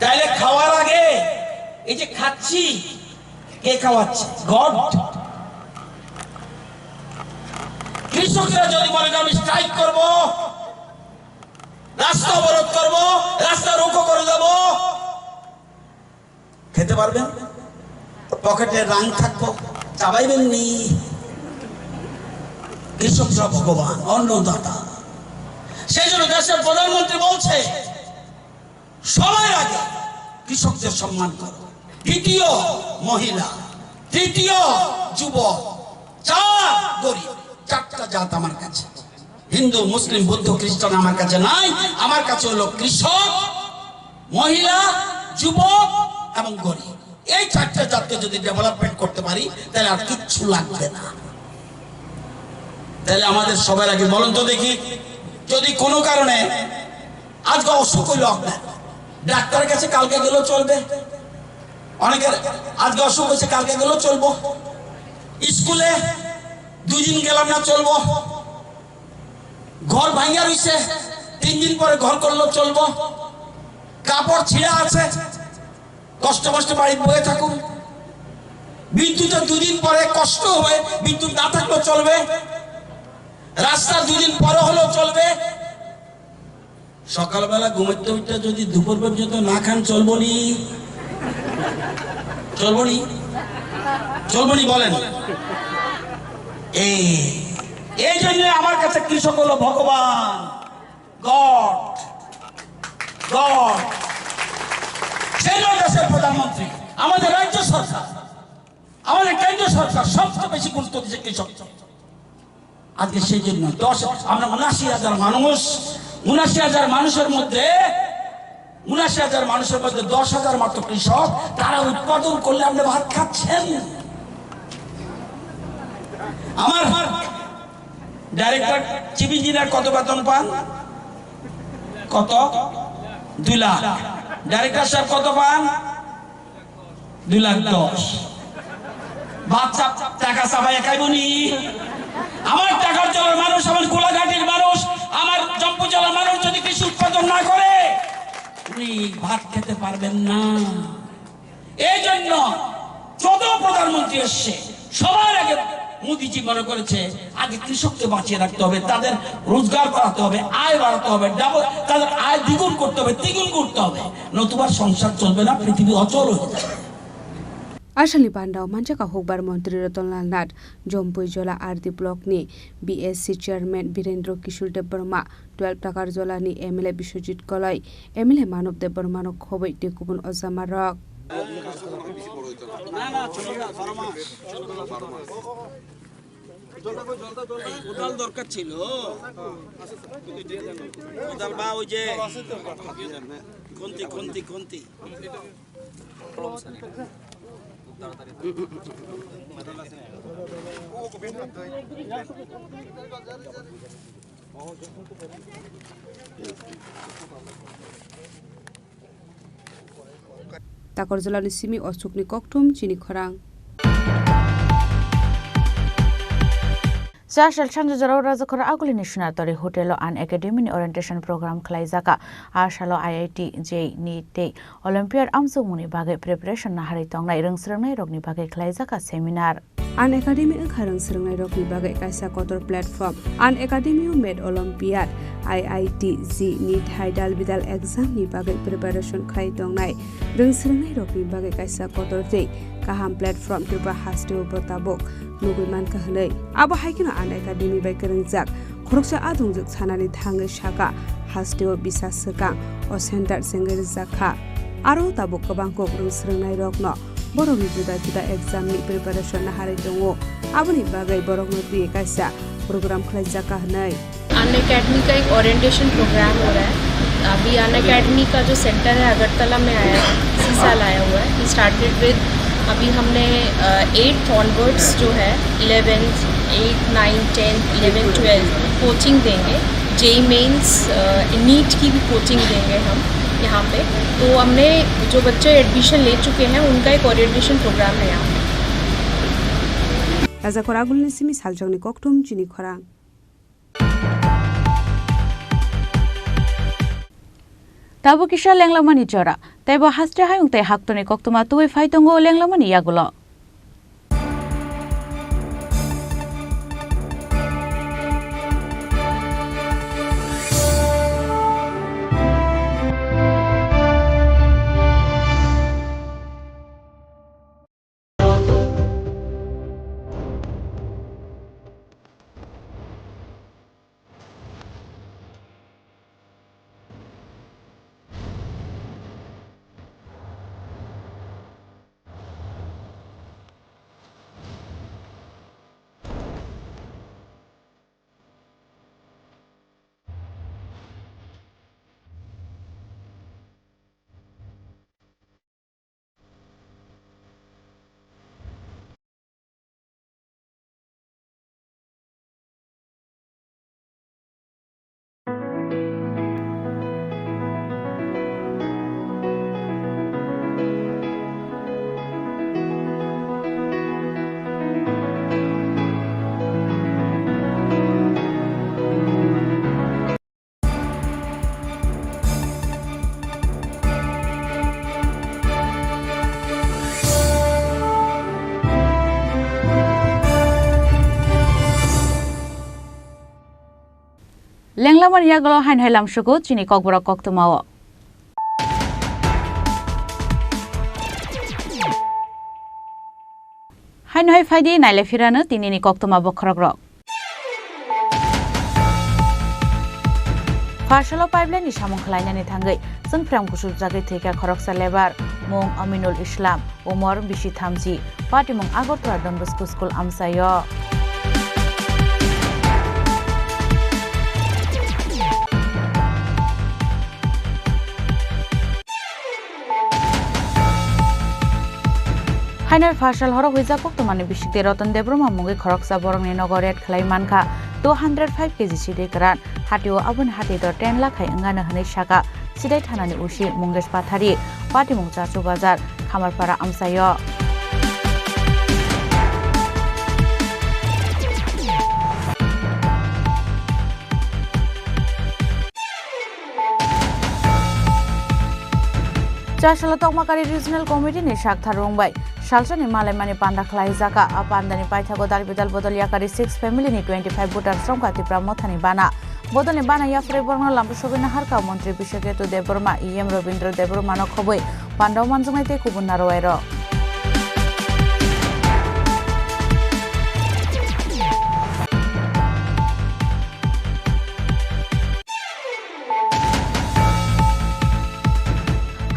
তাইলে খাওয়ার আগে এই যে খাচ্ছি, কে খাওয়াচ্ছে? গড। কৃষকরা যদি মনে করেন আমি স্ট্রাইক করব, রাস্তা অবরোধ করব, রাস্তা রোকো করে দেব, খেতে পারবেন? পকেটে রাং থাকবো, চাবাইবেন নি? কৃষকরা ভগবান, অন্নদাতা। সেই জন্য দেশের প্রধানমন্ত্রী বলছে, সবার আগে কৃষকদের সম্মান করো, দ্বিতীয় মহিলা, তৃতীয় যুবক, চার গরিব। চারটা জাত আমার কাছে। হিন্দু, মুসলিম, বৌদ্ধ, খ্রিস্টান আমার কাছে নাই। আমার কাছে হলো কৃষক, মহিলা, যুবক এবং গরিব। এই চারটা জাতকে যদি ডেভেলপমেন্ট করতে পারি, তাহলে আর কিচ্ছু লাগবে না। তাহলে আমাদের সবার আগে বলুন তো দেখি, যদি কোনো কারণে আজকে অসুখ হইলো আপনার, ডাক্তারের কাছে কালকে গেলেও চলবে। অনেকের আজকে অসুখ হয়েছে, কালকে গেলেও চলবো। স্কুলে দুই দিন গেলাম না, চলবো। ঘর ভাঙিয়া রইছে, তিন দিন পরে ঘর করলেও চলবো। কাপড় ছিঁড়া আছে, কষ্ট মষ্ট বাড়িত বয়ে থাকুন। বিদ্যুতে দুদিন পরে কষ্ট হবে, বিদ্যুৎ না থাকলেও চলবে। রাস্তা দুদিন পরে হলেও চলবে। সকালবেলা ঘুমাইতে উঠতে যদি দুপুর পর্যন্ত না খান, চলবো নি? চলবো নি? চলবো নি বলেন? এই, এই জন্য আমার কাছে কৃষক হলো ভগবান, গড, গড। সেই জন্য দেশের প্রধানমন্ত্রী, আমাদের রাজ্য সরকার, আমাদের কেন্দ্র সরকার সবচেয়ে বেশি গুরুত্ব দিচ্ছে কৃষক। আজকে সেই জন্য দশ, আমরা উনাশি হাজার মানুষ, উনাশি হাজার মানুষের মধ্যে, উনাশি হাজার মানুষের মধ্যে দশ হাজার মাত্র কৃষক, তারা উৎপাদন করলে আপনি ভাত খাচ্ছেন। আমার ডাইরেক্টর, চিফ ইঞ্জিনিয়ার কত বেতন পান? কত? দুই লাখ। ডাইরেক্টর সাহেব কত পান? দুই লাখ দশ। বাচ্চা টাকা চাবাই খাইব নি? আমার টাকার জেলার মানুষ, আমার গোলাঘাটের মানুষ, আমার জম্পু জেলার মানুষ যদি কৃষি উৎপাদন না করে, উনি ভাত খেতে পারবেন না। এই জন্য যত প্রধানমন্ত্রী এসছে, সবার আগে মোদিজি মনে করেছে আগে কৃষককে বাঁচিয়ে রাখতে হবে, তাদের রোজগার বাড়াতে হবে, আয় বাড়াতে হবে, ডাবল, তাদের আয় দ্বিগুণ করতে হবে, তিনগুণ করতে হবে, নতুবা সংসার চলবে না, পৃথিবী অচল হয়ে যাবে। Asalni bandao manjaka hukbar montri Ratanlal Nath, Jompuijola R D block ni B S C chairman Birendra Kishore Debbarma, twelve Takarjolani M L A Biswajit Koloi, M L A Manob Debbarmano khobwi tei kubun ojamarok. কোদাল দরকার ছিল। কোদাল বা ওই যে খন্তি, খন্তি, খন্তি। Takarjolani simi o chukni kokthum chini khorang. Chasal sanja jorao Rajakhor Agulini Sonatori Hotel o An Academy ni orientation program khlaijaka. A salo I I T, J E E tei Olympiad amjokmungni bagwi preparation naharwi tongnai rwngsrwngnairokni bagwi khlaijaka seminar. An Academy wngkha rwngsrwngnairokni bagwi kaisa kotor platform. An Academy o Math Olympiad, I I T, J E E, NEET hai dalbidal exam ni bagwi preparation khlai tongnai rwngsrwngnairokni bagwi kaisa kotor tei kaham platform Tripura hasteo bo tabuk nugwi mankha hwnwi. Abo hai kheno An Academy bai kwrwngjak khoroksa adongjwk sanani thangwi sakha, hasteo bisa swkang o center chengwi rwjak kha. Aro tabuk kwbang kok rwngsrwngnairokno borokni juda juda exam ni preparation naharwi tongo, aboni bagwi borokno twi kaisa program khlaijak kha hwnwi. Unacademy का एक orientation programme हो रहा है। अभी अनअकैडमी का जो सेंटर है अगरतला में आया है, इसी साल आया हुआ है। वी स्टार्टेड विद, अभी हमने एट्थ ऑनवर्ड्स जो है, eleventh, eight, nine, tenth, eleventh, twelfth coaching देंगे। जेई मेंस, नीट की भी कोचिंग देंगे हम। यहाँ पे। तो हमने जो बच्चे एडमिशन ले चुके हैं, उनका एक ओरिएंटेशन प्रोग्राम है यहाँ पे। Rajakhor agulni simi saljokni kokthum chini khorang. Tabuk kisa lenglamani jora, teibo haste hayung tei haktorni koktwma tubui phai tongo lenglamani yagulo. Lenglamani yagulo haino hai lamsugo chini kokborok koktwmao. Haino hai phaidi naile phirano tinini koktwma bokhorokrok. Pharsalo pipeline ni samung khlainani thangwi chwng phrang kuchukjagwi thwikha khoroksa labour, mung Aminul Islam, umor bisi thamchi, patimung Agartala Don Bosco School amchaio. Haino pharsal horo huijak koktwmani bisingtwi Ratan Debbarma mungwi khoroksa borokni nogo raid khlai mankha two hundred five K G sidai kwran. Hatio aboni hati do ten lakh hai wngano hwnwi saka sidai thanani usi Mungesh Pathari, patimung Chachu Bazar, Khamarpara amchaio. Chasalo Tokmakari Regional Committee ni sakthar rwng bai salsani malaimani panda khlaijaka. A pandani paithago dalbidal bodol yakari six family ni twenty five voters rwngkha Tipra Mothani bana. Bodolni bana yaphre borokno lampu sogwi naharkha Montri Biswaketu Debbarma, E M Robindra Debbarmano khobwi pandao manjaknai tei kubun narwai rok.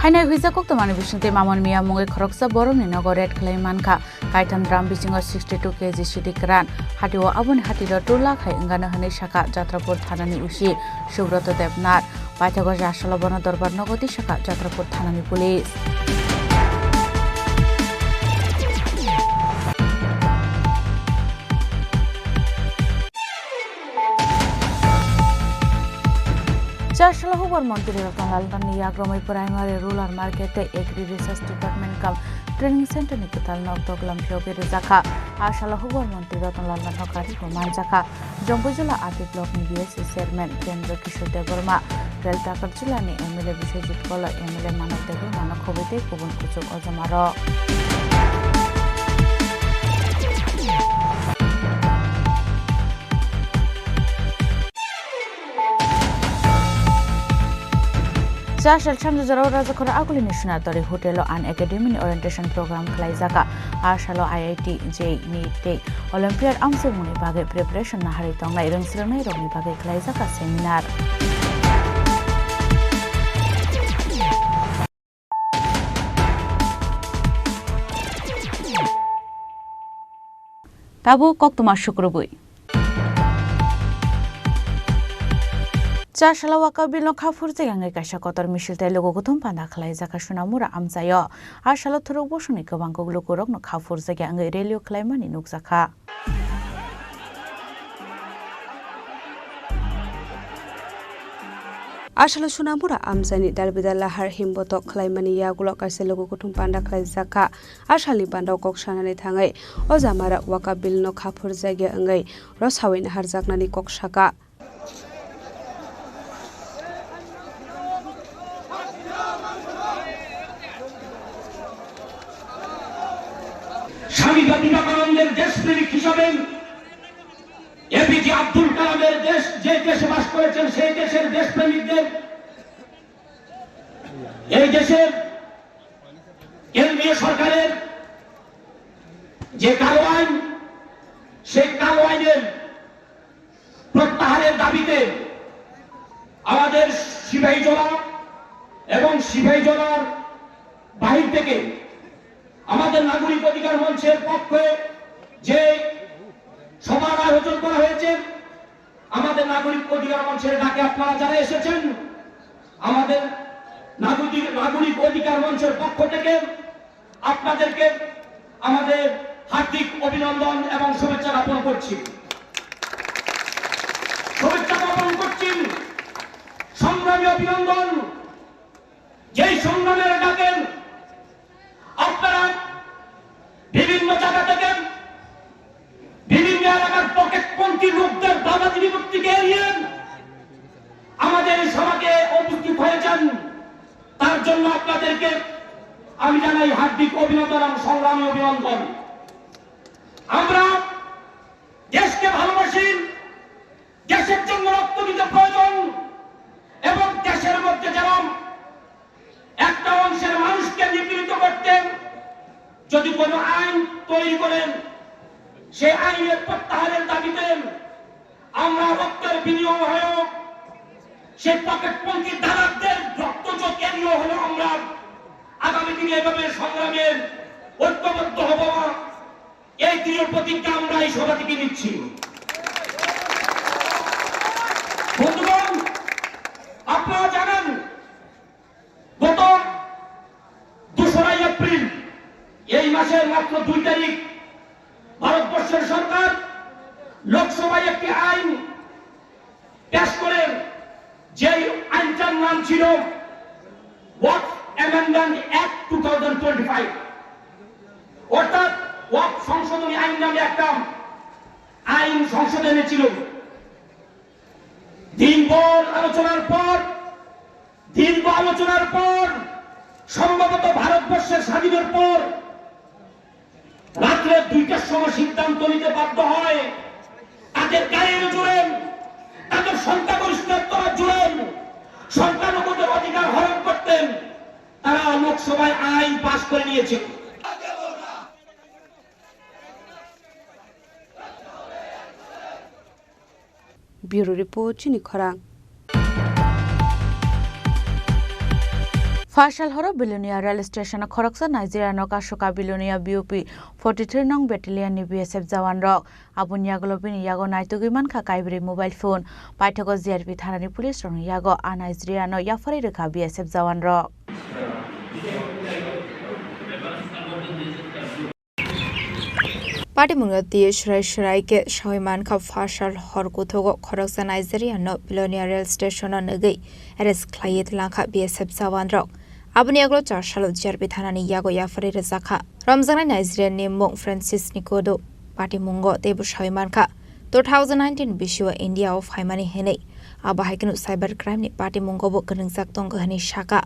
Haino huijak koktwmani bisingtwi Mamon Miya mungwi khoroksa borokni nogo raid khlai mankha. Kaitham drum bisingo sixty two K G sidi kwran. Hatio aboni hatiro two lakh hai wngano hwnwi sakha Jatrapur thanani usi Subroto Debnath. Paithago Chasalo bono dorbar nogo twi sakha Jatrapur thanani police. Chasalo hubar montri Ratan Lal Nani yagromwi Primary, Rural Market tei Agri Research Department kam Training Center ni kwtal nok dok lamphiyogwi rwjakha. A salo hubar montri Ratan Lal Nani karibo manjakha. Jompuijala R D block ni B S C chairman Kendra Kishore Debbarma, Rel Takarjala ni M L A Biswajit Kolo, M L A Manav Debbarma no khobwi tei kubun kuchuk ojamarok. Chasal sanjajaro Rajakhor Agulini Sunatari Hotel o An Academy ni orientation program khlaijaka. A salo I I T, J E E, NEET tei Olympiad amchaimungni bagwi preparation naharwi tongnai rwngswrwngnairokni bagwi khlaijaka seminar. Tabuk koktwma sukrubwi. Chasalo Waka Bill no kha phurjak wngwi kaisa kotor misil tei luku kuthum panda khlaijak kha Sonamura amchaio. A salo thuruk bosongni kwbang kuk lukurokno kha phurjakya wngwi rally-o khlaimani nukjakha. Asalo Sonamura amchaini dalbidal lahar himbotok khlaimani yagulo kaisa logo kuthum panda khlaijakha. Asalni panda kok sanani thangwi o jamara waka bill no khaphurjakya wngwi rosawui naharjaknani kok saka. স্বামী বিবেকানন্দের দেশপ্রেমিক হিসাবে এপিজে আব্দুল কালামের দেশ, যে দেশে বাস করেছেন, সেই দেশের দেশপ্রেমিকদের, এই দেশের কেন্দ্রীয় সরকারের যে কালো আইন, সেই কালো আইনের প্রত্যাহারের দাবিতে আমাদের সিপাহীজলা এবং সিপাহীজলার বাহির থেকে আমাদের নাগরিক অধিকার মঞ্চের পক্ষে যে সভার আয়োজন করা হয়েছে, আমাদের নাগরিক অধিকার মঞ্চের ডাকে আপনারা যারা এসেছেন, আমাদের নাগরিক, নাগরিক অধিকার মঞ্চের পক্ষ থেকে আপনাদেরকে আমাদের হার্দিক অভিনন্দন এবং শুভেচ্ছা জ্ঞাপন করছি। শুভেচ্ছা জ্ঞাপন করছি, সংগ্রামী অভিনন্দন। যেই সংগ্রামের ডাকে আপনারা বিভিন্ন জায়গা থেকে, বিভিন্ন এলাকার পকেটপন্থী লোকদের দাদাগিরি বৃত্তিকে এড়িয়ে আমাদের এই সভাকে উপস্থিত হয়েছেন, তার জন্য আপনাদেরকে আমি জানাই হার্দিক অভিনন্দন এবং সংগ্রামী অভিনন্দন। আমরা দেশকে ভালোবাসি, দেশের জন্য রক্ত দিতে প্রয়োজন এবং দেশের মধ্যে যারা একটা অংশের মানুষকে নিপীড়িত করতে যদি কোনো আইন তৈরি করেন, সেই আইনের প্রত্যাহারের দাবিতে আমরা রক্তের বিনিময় হয়েও সেই পকেটপন্থী দালালদের রক্ত চোখে নিয়েও হলেও আমরা আগামী দিনে এভাবে সংগ্রামের ঐক্যবদ্ধ হব। এই দৃঢ় প্রতিজ্ঞা আমরা এই সভা থেকে নিচ্ছি। বন্ধুগণ, আপনারা জানেন, গত দোসরা এপ্রিল, এই মাসের মাত্র দুই তারিখ, ভারতবর্ষের সরকার লোকসভায় একটি আইন পেশ করেন, যেই আইনটার নাম ছিল Waqf Amendment Act two thousand twenty-five, অর্থাৎ ওয়াকফ সংশোধনী আইন নামে একটা আইন সংশোধন এনেছিল। দিনভর আলোচনার পর, দীর্ঘ আলোচনার পর, সম্ভবত ভারতবর্ষের স্বাধীনের পর রাত্রে দুইটার সময় সিদ্ধান্ত নিতে বাধ্য হয়, তাদের গায়ের জোরে, তাদের সংখ্যাগরিষ্ঠতার জোরে সংখ্যালঘুদের অধিকার হরণ করতেন, তারা লোকসভায় আইন পাশ করে নিয়েছে। Bureau Report, Chini Khorang. Phasal horo Bilonia rail station o khoroksa Nigeria no kasoka Bilonia B O P forty three nong battalion ni B S F jawan rok. Aboni yagulo bini yago naitugwi mankha kaibrwi mobile phone. Paithago G R P thanani police rokni yago a Nigeria no yapharwi rwkha B S F jawan rok. Patimungno twi swrai swrai khe sawi mankha, phasal hor kuthugo khoroksa Nigeria no Bilonia rail station o nugwi arrest khlaiwi tlangkha B S F jawan rok. Aboni yagulo char salo G R P thanani yago yapharwi rwjakha. Romjaknai Nigeria ni mung Francis Nkodo. Patimungo teibo sawi mankha, two thousand nineteen bisio India o phaimani hinwi. Abo hai kheno cyber crime ni patimungo bo gwnwngjak tongo hinwi sakha.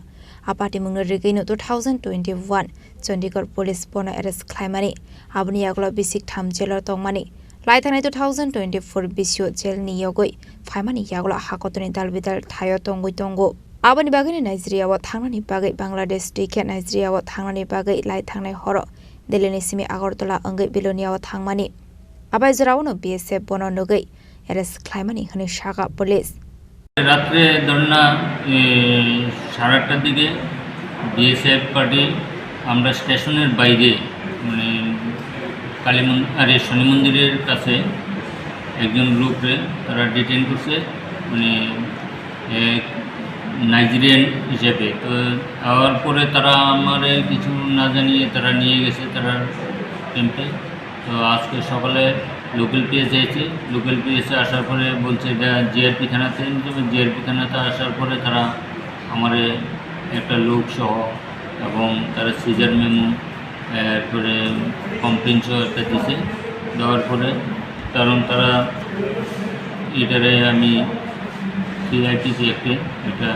A patimungno rigwino two thousand twenty-one Chandigarh police bono arrest khlaimani, aboni yagulo bisik tham jail o tongmani. Laithangnai two thousand twenty-four bisio jail ni yogwi phaimani yagulo hakotorni dalbidal thaio tongwi tongo. Aboni bagwino Nigeria o thangnani bagwi Bangladesh twi khe Nigeria o thangnani bagwi laithangnai horo Delhi ni simi Agartala wngwi Bilonia o thangmani. Abai jorao no B S F bono nugwi arrest khlaimani hwnwi sakha police. রাত্রে ধর্না, এ, সাড়ে আটটার দিকে BSF party আমরা স্টেশনের বাইরে, মানে, কালী মন-, আরে, শনি মন্দিরের কাছে একজন লোকরে তারা ডিটেইন করছে, মানে, এ, নাইজেরিয়ান হিসেবে। তো আওয়ার পরে তারা আমারে কিছু না জানিয়ে তারা নিয়ে গেছে তারা ক্যাম্পে। তো আজকে সকালে লোকাল পিএসএ আছে। লোকাল পিএসএ আসার পরে বলছে এটা জিআরপি থানাতে নিয়ে যাবে। জিআরপি থানাতে আসার পরে তারা আমারে একটা লোক সহ এবং তারা সিজার মেমো, এরপরে কমপ্লেন সহ একটা দিছে। দেওয়ার পরে কারণ তারা এটারে আমি সিআইপিসি একটা একটা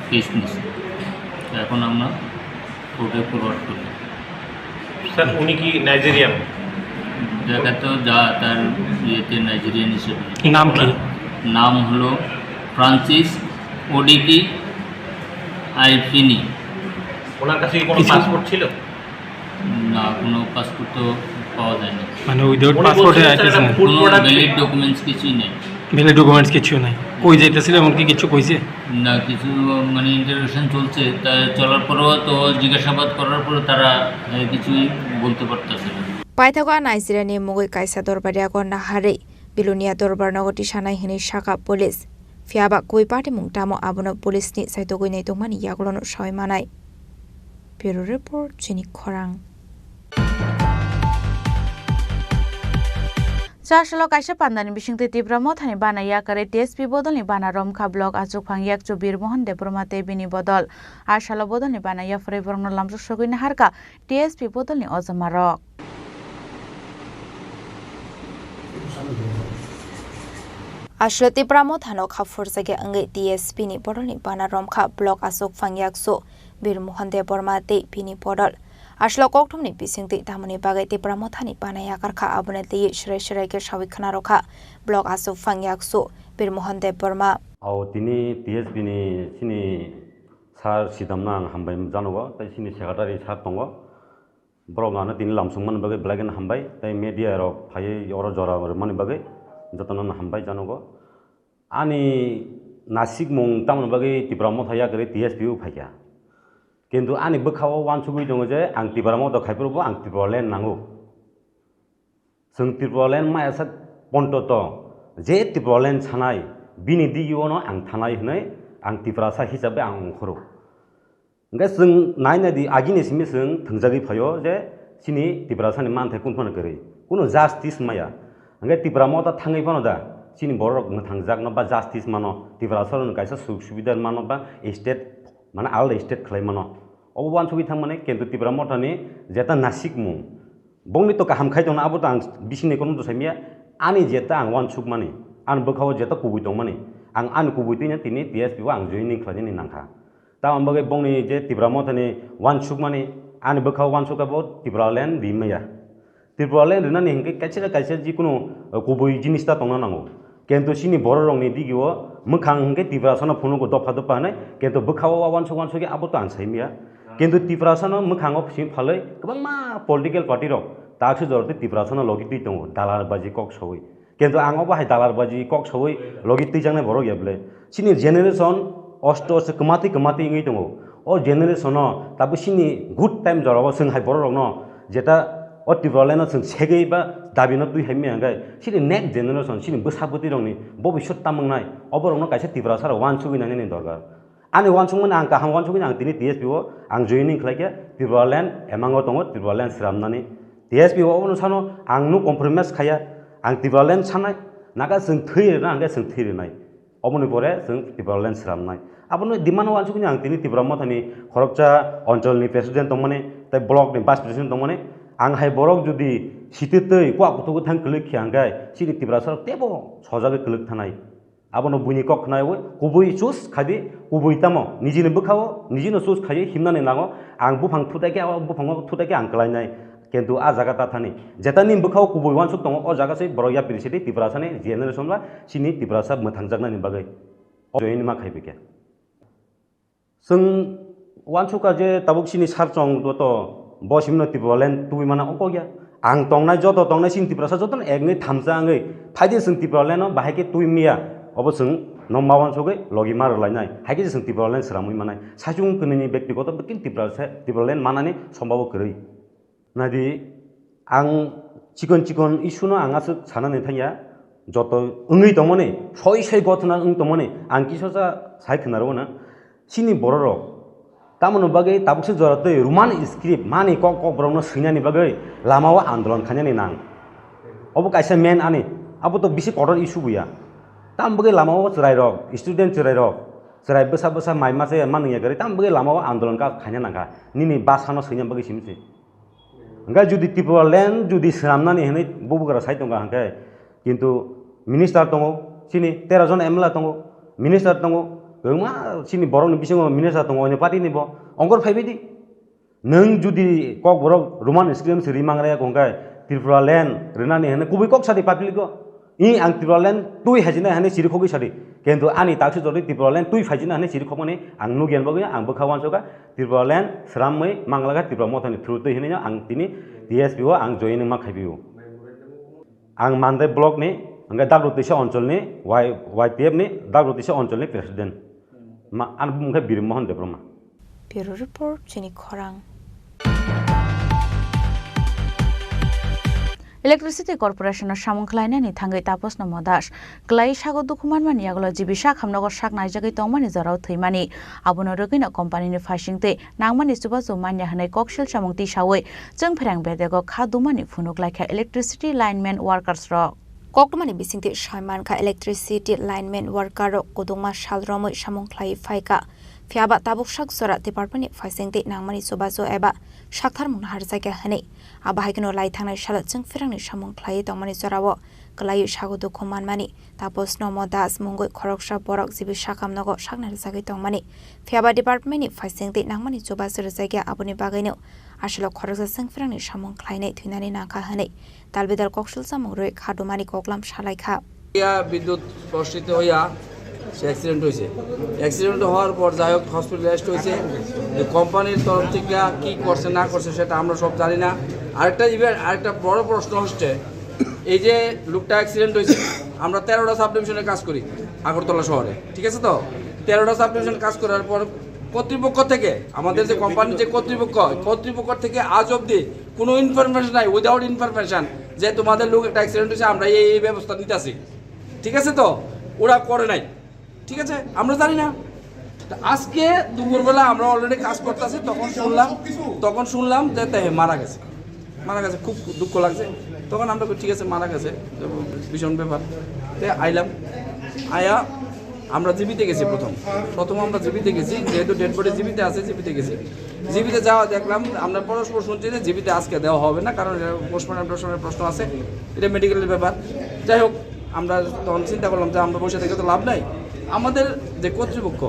কেস নিছি। তো এখন আমরা কোর্টে ফরওয়ার্ড করলাম। স্যার, উনি কি নাইজেরিয়ান? দেখা তো যা তার ইয়েতে নাইজেরিয়ান হিসেবে। নাম কি? নাম হলো ফ্রান্সিস ওডিকি আইফিনি। ওনার কাছে কি কোনো কিছু পাসপোর্ট ছিল? না, কোনো পাসপোর্ট তো পাওয়া যায়নি। মানে উইদাউট উনি পাসপোর্টে বলছিলেন, স্যার, আইতেছে এটা না? ফুড কোনো প্রোডাক্ট ভ্যালিড ডকুমেন্টস কিছুই নেই। ভ্যালিড ডকুমেন্টস কিছু নাই। কই যাইতেছিল এমনকি কিছু কইছে? না, কিছু মানে ইন্টারোগেশন চলছে। তা চলার পরেও তো জিজ্ঞাসাবাদ করার পরে তারা, এ, কিছুই বলতে পারতেছে না। Paithago a Nigeria ni mugwi kaisa dorbar yago naharwi Bilonia dorbar nogo tisanai hwnwi sakha police. Phiyaba kubui patimung tamo abono police ni saitogwi naitokmani yagulono sawi manai. Bureau Report, Chini Khorang. Chasalo kaisa pandani bisingtwi Tipra Mothani bana yakarwi T S P bodolni bana romkha block achukphang yakchu Bir Mohan Debbarma tei bini bodol. A salo bodolni bana yapharwi borokno lamsok sogwi naharkha T S P bodolni ojomarok. Aswk Tipra Mothano kha phurjakya wngwi T S P ni bodolni bana romkha block achukphang yakchu Bir Mohan Debbarma tei bini bodol. Aswk kokthumni bisingtwi tamoni bagwi Tipra Mothani bana yakarkha, aboni twiwi swrai swrai khe sawi khwnarokha block achukphang yakchu Bir Mohan Debbarma. O tini T S P ni chini sir Sidamno ang hambai janogo, tei chini secretary sir tongo. Borok ano tini lamsong mani bagwi belai kheno hambai, tei media rok phaiwi oro jora rwmani bagwi jotono no hambai janogo. Ani nasikmung tamoni bagwi Tipra Motha yakarwi T S P o phaikha. Kintu ani bwkha-o uansugwi tongo je ang Tipra Motha khai phuru bo ang Tipraland nango. Chwng Tipraland maya sak ponto to, je Tipraland sanai, bini digi-o no ang thanai hwnwi ang Tiprasa hisabe ang ongkhoro. Hwnkhe chwng nai nai di, agini simi chwng thwngjagwi phaio je chini Tiprasani manthai kunu phano kwrwi, kunu justice maya. Hwnkhe Tipra Motha thangwi phano da chini borok mwthangjakno ba justice mano, Tiprasarokno kaisa suk subida mano ba state, mane alda state khlai mano. Obo uansugwi thangmani, kintu Tipra Mothani jeta nasikmung, bongni to kaham khai tongna, abo to ang bisingni kono to saimya. Ani jeta ang uansukmani, ani bwkha-o jeta kubui tongmani, ang ani kubui twino tini T S P o ang joining khlainani nangkha. Tamoni bagwi bongni je Tipra Mothani uansukmani, ani bwkha-o uansukha bo Tipraland rimaya. Tipraland rinani hinkhe kaisa na kaisa jikunu, uh, kubui jinis ta tongna nango. Kintu chini bororokni digio mwkhang hinkhe Tiprasano phunugo dopha dopha hinwi, kintu bwkha-o uansuk uansukhe abo to ang saimya. Kintu Tiprasano mwkhango simi phalwi kwbangma political party rok taksijora tei Tiprasano logi twi tongo, dalar baji kok sawi. Kintu ang obo hai dalar baji kok sawi logi twijaknai borok ya bwle. Chini generation osto osto kwmatwi kwmatwi wngwi tongo. O generation-o tabuk chini good time jorao chwng hai bororokno jeta o Tipraland-no chwng segwi ba dabino twi hai maya hwnkhe chini next generation, chini bwsa bwtwirokni bobiswt tamo wngnai, oborokno kaisa Tiprasarok uansugwi nangnini dorkar. Ani uansukmani ang kaham uansukmani ang tini T S P o ang joining khlaikha, Tipraland emango tongo, Tipraland sramnani. T S P o obono sano ang no compromise khaya, ang Tipraland sanai, naga chwng thwi rwna hwnkhe chwng thwi rwnai. Oboni pore chwng Tipraland sramnai. Abono demand uansukmani ang tini Tipra Mothani khoroksa oncholni president tongmani, tei blockni vice president tongmani. Ang hai borok jodi sititwi kua kuthuk thang kwlwi khiya hwnkhe chini Tiprasarok teibo sojagwi kwlwk thanai. Abono buini kok khnaui kubui choose khaidi, kubui tamo nijini bwkhao nijino choose khaiwi himnani nango. Ang buphang thutai khe abo buphango thutai khe ang kwlainai. Kintu a jaga ta thani jeta nini bwkhao kubui uansuk tongo, o jaga se borok yapri sidi Tiprasani generation ba chini Tiprasa mwthangjaknani bagwi. O join ma khaibi khe. Chwng uansukha je tabuk chini sar chong joto bo simino Tipraland tubui mana ongkok ya. Ang tongnai joto tongnai chini Tiprasa jotono ek wngwi thamsa wngwi phaidi chwng Tipraland no bahai khe tubui maya. Obo chwng no ma uansugwi logi ma rwlainai. Hai khe je chwng Tipraland sramwi manai. Saichung kwnwini bektigoto bekin Tiprasa, Tipraland manani sombabo kwrwi. Naidi, ang chikon chikon issue no ang aswk sanani thangya, joto wngwi tongmani, soi soi gothona wng tongmani, ang kisa sa sai khwnaro na. Chini bororok, tamoni bagwi tabukse jora twi Roman script mani kok kok borokno swinani bagwi lamao andolon khainani nang. Obo kaisa main ani, abo to bisi kotor issue buya. Tam bagwi lama o chwrai rok, student chwrai rok, chwrai bwsa bwsa mai masa ya manung ya gari, tam bagwi lama o andolon ka khaina nangkha. Nini basa no swina bagwi simi se. Hwnkhe jodi Tripura land jodi swnamnani hinwi bubagra sai tongkha hwnkhe, kintu minister tongo, chini tero jon M L A tongo, minister tongo, kwbangma chini borokni bisingo minister tongo, onyo party ni bo, ongkor phaibai di. Nwng jodi kokborok Roman script se rimang raya hwnkhe Tripura land rwnani hinwi kubui kok sadi public o. I ang Tripura land twi haijina hinwi siri khogwi sadi. Kintu ani taksi jodi Tripura land twi phaijina hinwi siri khokmani ang nugyan bagwi ang bwkha uansukha Tripura land sramwi manglakha Tripura mothani through twi hinwi ang tini T S P o ang join ma khaibio. Ang Mandai block ni, hwnkhe Dagrotisa oncholni, Y-, Y P F ni Dagrotisa oncholni president. Ma, ani bumung khe Birim Mohan Debbarma. Bureau Report, Chini Khorang. Electricity Corporation o samung khlainani thangwi Tapos Nomo Das. Klai sago dukhu manmani yagulo G B sak hamnogo sak naijagwi tongmani jorao thwimani. Abono rwgwino company ni phaisingtwi nangmani chubachu manya hwnwi koksil samung tisawi chwngpherang bedego kha dumani phunuk laikha electricity lineman workers rok. Koktwmani bisingtwi sai mankha electricity lineman worker rok kwdwngma sal romwi samung khlaiwi phaikha. Phiyaba tabuk sak jora department ni phaisingtwi nangmani chubachu eba saktharmung naharjakya hwnwi. Abo hai kheno lai thangnai salo chwngpherangni samung khlaiwi tongmani jorao kwlaiwi sago dukhu manmani Tapos Nomo Das mungwi khoroksa borok G B sakam nogo sakna rwjagwi tongmani. Phiyaba department ni phaisingtwi nangmani chubachu rwjakya, aboni bagwino aswk khoroksa chwngpherangni samung khlainai thwinani nangkha hwnwi talbidal koksil chamung rwi kha dumani koklam salaikha. ইয়া বিদ্যুৎ স্পর্শিত হইয়া সে অ্যাক্সিডেন্ট হয়েছে। অ্যাক্সিডেন্ট হওয়ার পর যাই হোক হসপিটালাইজড হয়েছে। তো কোম্পানির তরফ থেকে কি করছে না করছে সেটা আমরা সব জানি না। আরেকটা ইভেন আরেকটা বড় প্রশ্ন হচ্ছে, এই যে লোকটা অ্যাক্সিডেন্ট হয়েছে, আমরা তেরোটা সাবডিভিশনে কাজ করি আগরতলা শহরে, ঠিক আছে? তো তেরোটা সাবডিভিশন কাজ করার পর কর্তৃপক্ষ থেকে, আমাদের যে কোম্পানির যে কর্তৃপক্ষ, কর্তৃপক্ষ থেকে আজ অবধি কোনো ইনফরমেশন নাই, উইদাউট ইনফরমেশন, যে তোমাদের লোক একটা অ্যাক্সিডেন্ট হয়েছে, আমরা এই এই ব্যবস্থা নিতেছি, ঠিক আছে? তো ওরা করে নাই, ঠিক আছে, আমরা জানি না। তো আজকে দুপুরবেলা আমরা অলরেডি কাজ করতেছি, তখন শুনলাম, তখন শুনলাম যে তে মারা গেছে, মারা গেছে, খুব দুঃখ লাগছে। তখন আমরা কই, ঠিক আছে, মারা গেছে, ভীষণ ব্যাপার। তে আইলাম, আয়া আমরা জিবিতে গেছি প্রথম, প্রথম আমরা জিবিতে গেছি, যেহেতু ডেড বডি জিবিতে আছে, জিবিতে গেছি। জিবিতে যাওয়া দেখলাম, আমরা পরস্পর শুনছি যে জিবিতে আজকে দেওয়া হবে না, কারণ এটা পোস্টমর্টম টোস্টমর্টমের প্রশ্ন আছে, এটা মেডিকেলের ব্যাপার। যাই হোক, আমরা তখন চিন্তা করলাম যে আমরা বসে থেকে তো লাভ নাই। আমাদের যে কর্তৃপক্ষ,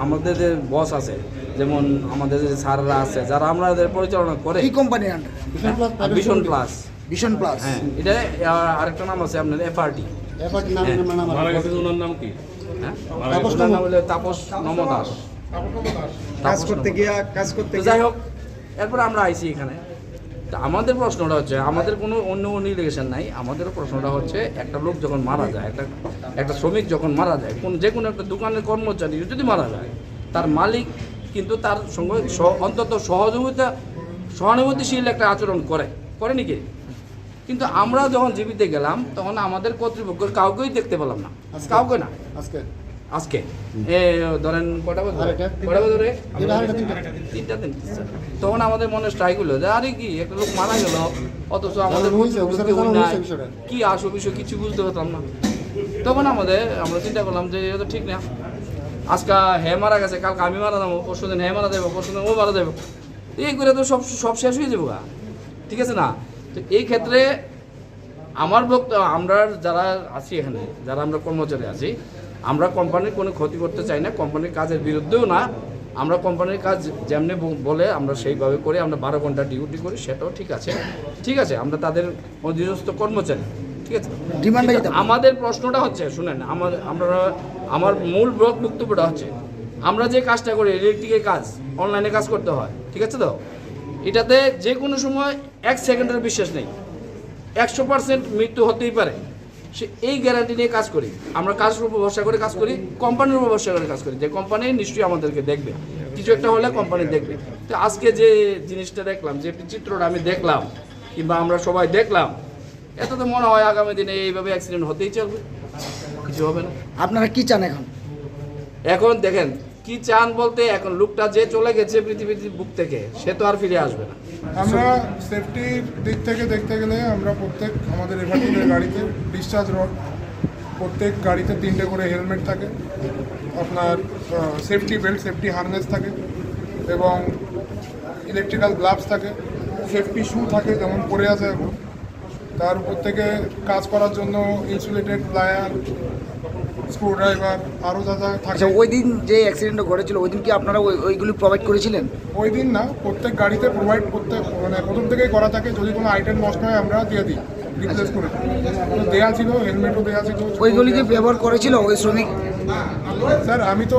আমাদের যে বস আছে, যেমন আমাদের যে স্যাররা আছে, যারা আমাদের পরিচালনা করে, কি company under? Vision plus. Vision plus. হ্যাঁ, এটা, আহ, আরেকটা নাম আছে আপনার এফআরটি। এফআরটি নাম, হ্যাঁ। নাম, নাম, মারা গেছে ওনার নাম কি? হ্যাঁ? মারা গেছে। ওনার নাম হলো তাপস নম দাস। কাজ তাপস করতে নম গিয়া, দাস। কাজ করতে তো গিয়া। যাই হোক, এরপরে আমরা আইছি এখানে। তা আমাদের প্রশ্নটা হচ্ছে, আমাদের কোনো অন্য কোনো এলিগেশন নাই। আমাদের প্রশ্নটা হচ্ছে, একটা লোক যখন মারা যায়, একটা, একটা শ্রমিক যখন মারা যায়, কোন, যে কোনো একটা দোকানের কর্মচারী যদি মারা যায়, তার মালিক কিন্তু তার সঙ্গে সহ-, অন্তত সহযোগিতা, সহানুভূতিশীল একটা আচরণ করে, করেনি কি? কিন্তু আমরা যখন জিবিতে গেলাম, তখন আমাদের কর্তৃপক্ষের কাউকেই দেখতে পেলাম না। আজকে? কাউকে না। আজকে? আজকে। এ, ধরেন কটা বাজে? আড়াইটা। কটা বাজে রে? তিনটা, আড়াইটা, তিনটা। তিনটা, তিনটা। তখন আমাদের মনে স্ট্রাইক হলো যে, "আরে কি, একটা লোক মারা গেল, অথচ আমাদের জানানো হয়েছে, কর্তৃপক্ষ অফিসারকে কেউ জানানো নাই। হয়েছে বিষয়টা? কি আসল বিষয়, কিছু বুঝতে পারতাম না।" তখন আমাদের, আমরা চিন্তা করলাম যে, "এটা তো ঠিক না। আজকে হে মারা গেছে, কালকে আমি মারা যাবো, পরশু দিন হে মারা যাবো, পরশু দিন ও মারা যাবো।" এই করে তো সব, সব শেষ হয়ে যাবো গা। ঠিক আছে না? তো এই ক্ষেত্রে আমার বক্তব্য, আমরা যারা আছি এখানে, যারা আমরা কর্মচারী আছি, আমরা কোম্পানির কোনো ক্ষতি করতে চাই না, কোম্পানির কাজের বিরুদ্ধেও না। আমরা কোম্পানির কাজ যেমনি ব-, বলে আমরা সেইভাবে করি, আমরা বারো ঘন্টা ডিউটি করি, সেটাও ঠিক আছে, ঠিক আছে, আমরা তাদের অধীনস্থ কর্মচারী, ঠিক আছে? ডিমান্ডটা কিন্তু কি? আমাদের প্রশ্নটা হচ্ছে, শুনেন, আমার, আমরা, আমার মূল বক-, বক্তব্যটা হচ্ছে, আমরা যে কাজটা করি, ইলেকট্রিকের কাজ, অনলাইনে কাজ করতে হয়, ঠিক আছে তো? এটাতে যে কোনো সময় এক সেকেন্ডের বিশ্বাস নেই, একশো পার্সেন্ট মৃত্যু হতেই পারে। সে, এই গ্যারান্টি নিয়ে কাজ করি। আমরা কাজের উপর ভরসা করে কাজ করি, কোম্পানির উপর ভরসা করে কাজ করি, যে কোম্পানি নিশ্চয়ই আমাদেরকে দেখবে, কিছু একটা হলে কোম্পানি দেখবে। তো আজকে যে জিনিসটা দেখলাম, যে চিত্রটা আমি দেখলাম, কিংবা আমরা সবাই দেখলাম, এতে তো মনে হয় আগামী দিনে এইভাবে অ্যাক্সিডেন্ট হতেই চলবে, কিছু হবে না। আপনারা কি চান এখন? এখন দেখেন, কি চান বলতে, এখন লোকটা যে চলে গেছে পৃথিবীর বুক থেকে, সে তো আর ফিরে আসবে না। আমরা সেফটির দিক থেকে দেখতে গেলে আমরা প্রত্যেক আমাদের এভারগ্রিনের গাড়িতে ডিসচার্জ রড, প্রত্যেক গাড়িতে তিনটে করে হেলমেট থাকে, আপনার সেফটি বেল্ট, সেফটি হারনেস থাকে এবং ইলেকট্রিক্যাল গ্লাভস থাকে। সেফটি শু থাকে, যেমন পরে আছে এখন। তার উপর থেকে কাজ করার জন্য ইনসুলেটেড প্লায়ার, স্ক্রুড্রাইভার, আরও যা যা থাকে। আচ্ছা, ওই দিন যে অ্যাক্সিডেন্টটা ঘটেছিল, ওই দিন কি আপনারা ওই ওইগুলি প্রোভাইড করেছিলেন? ওই দিন না, প্রত্যেক গাড়িতে প্রোভাইড করতে, মানে, প্রথম থেকেই করা থাকে। যদি কোনো আইটেম নষ্ট হয়, আমরা দিয়ে দিই, রিপ্লেস করে দিই। তো দেয়া ছিল, হেলমেটও দেয়া ছিল। ওইগুলি কি ব্যবহার করেছিল ওই শ্রমিক? স্যার, আমি তো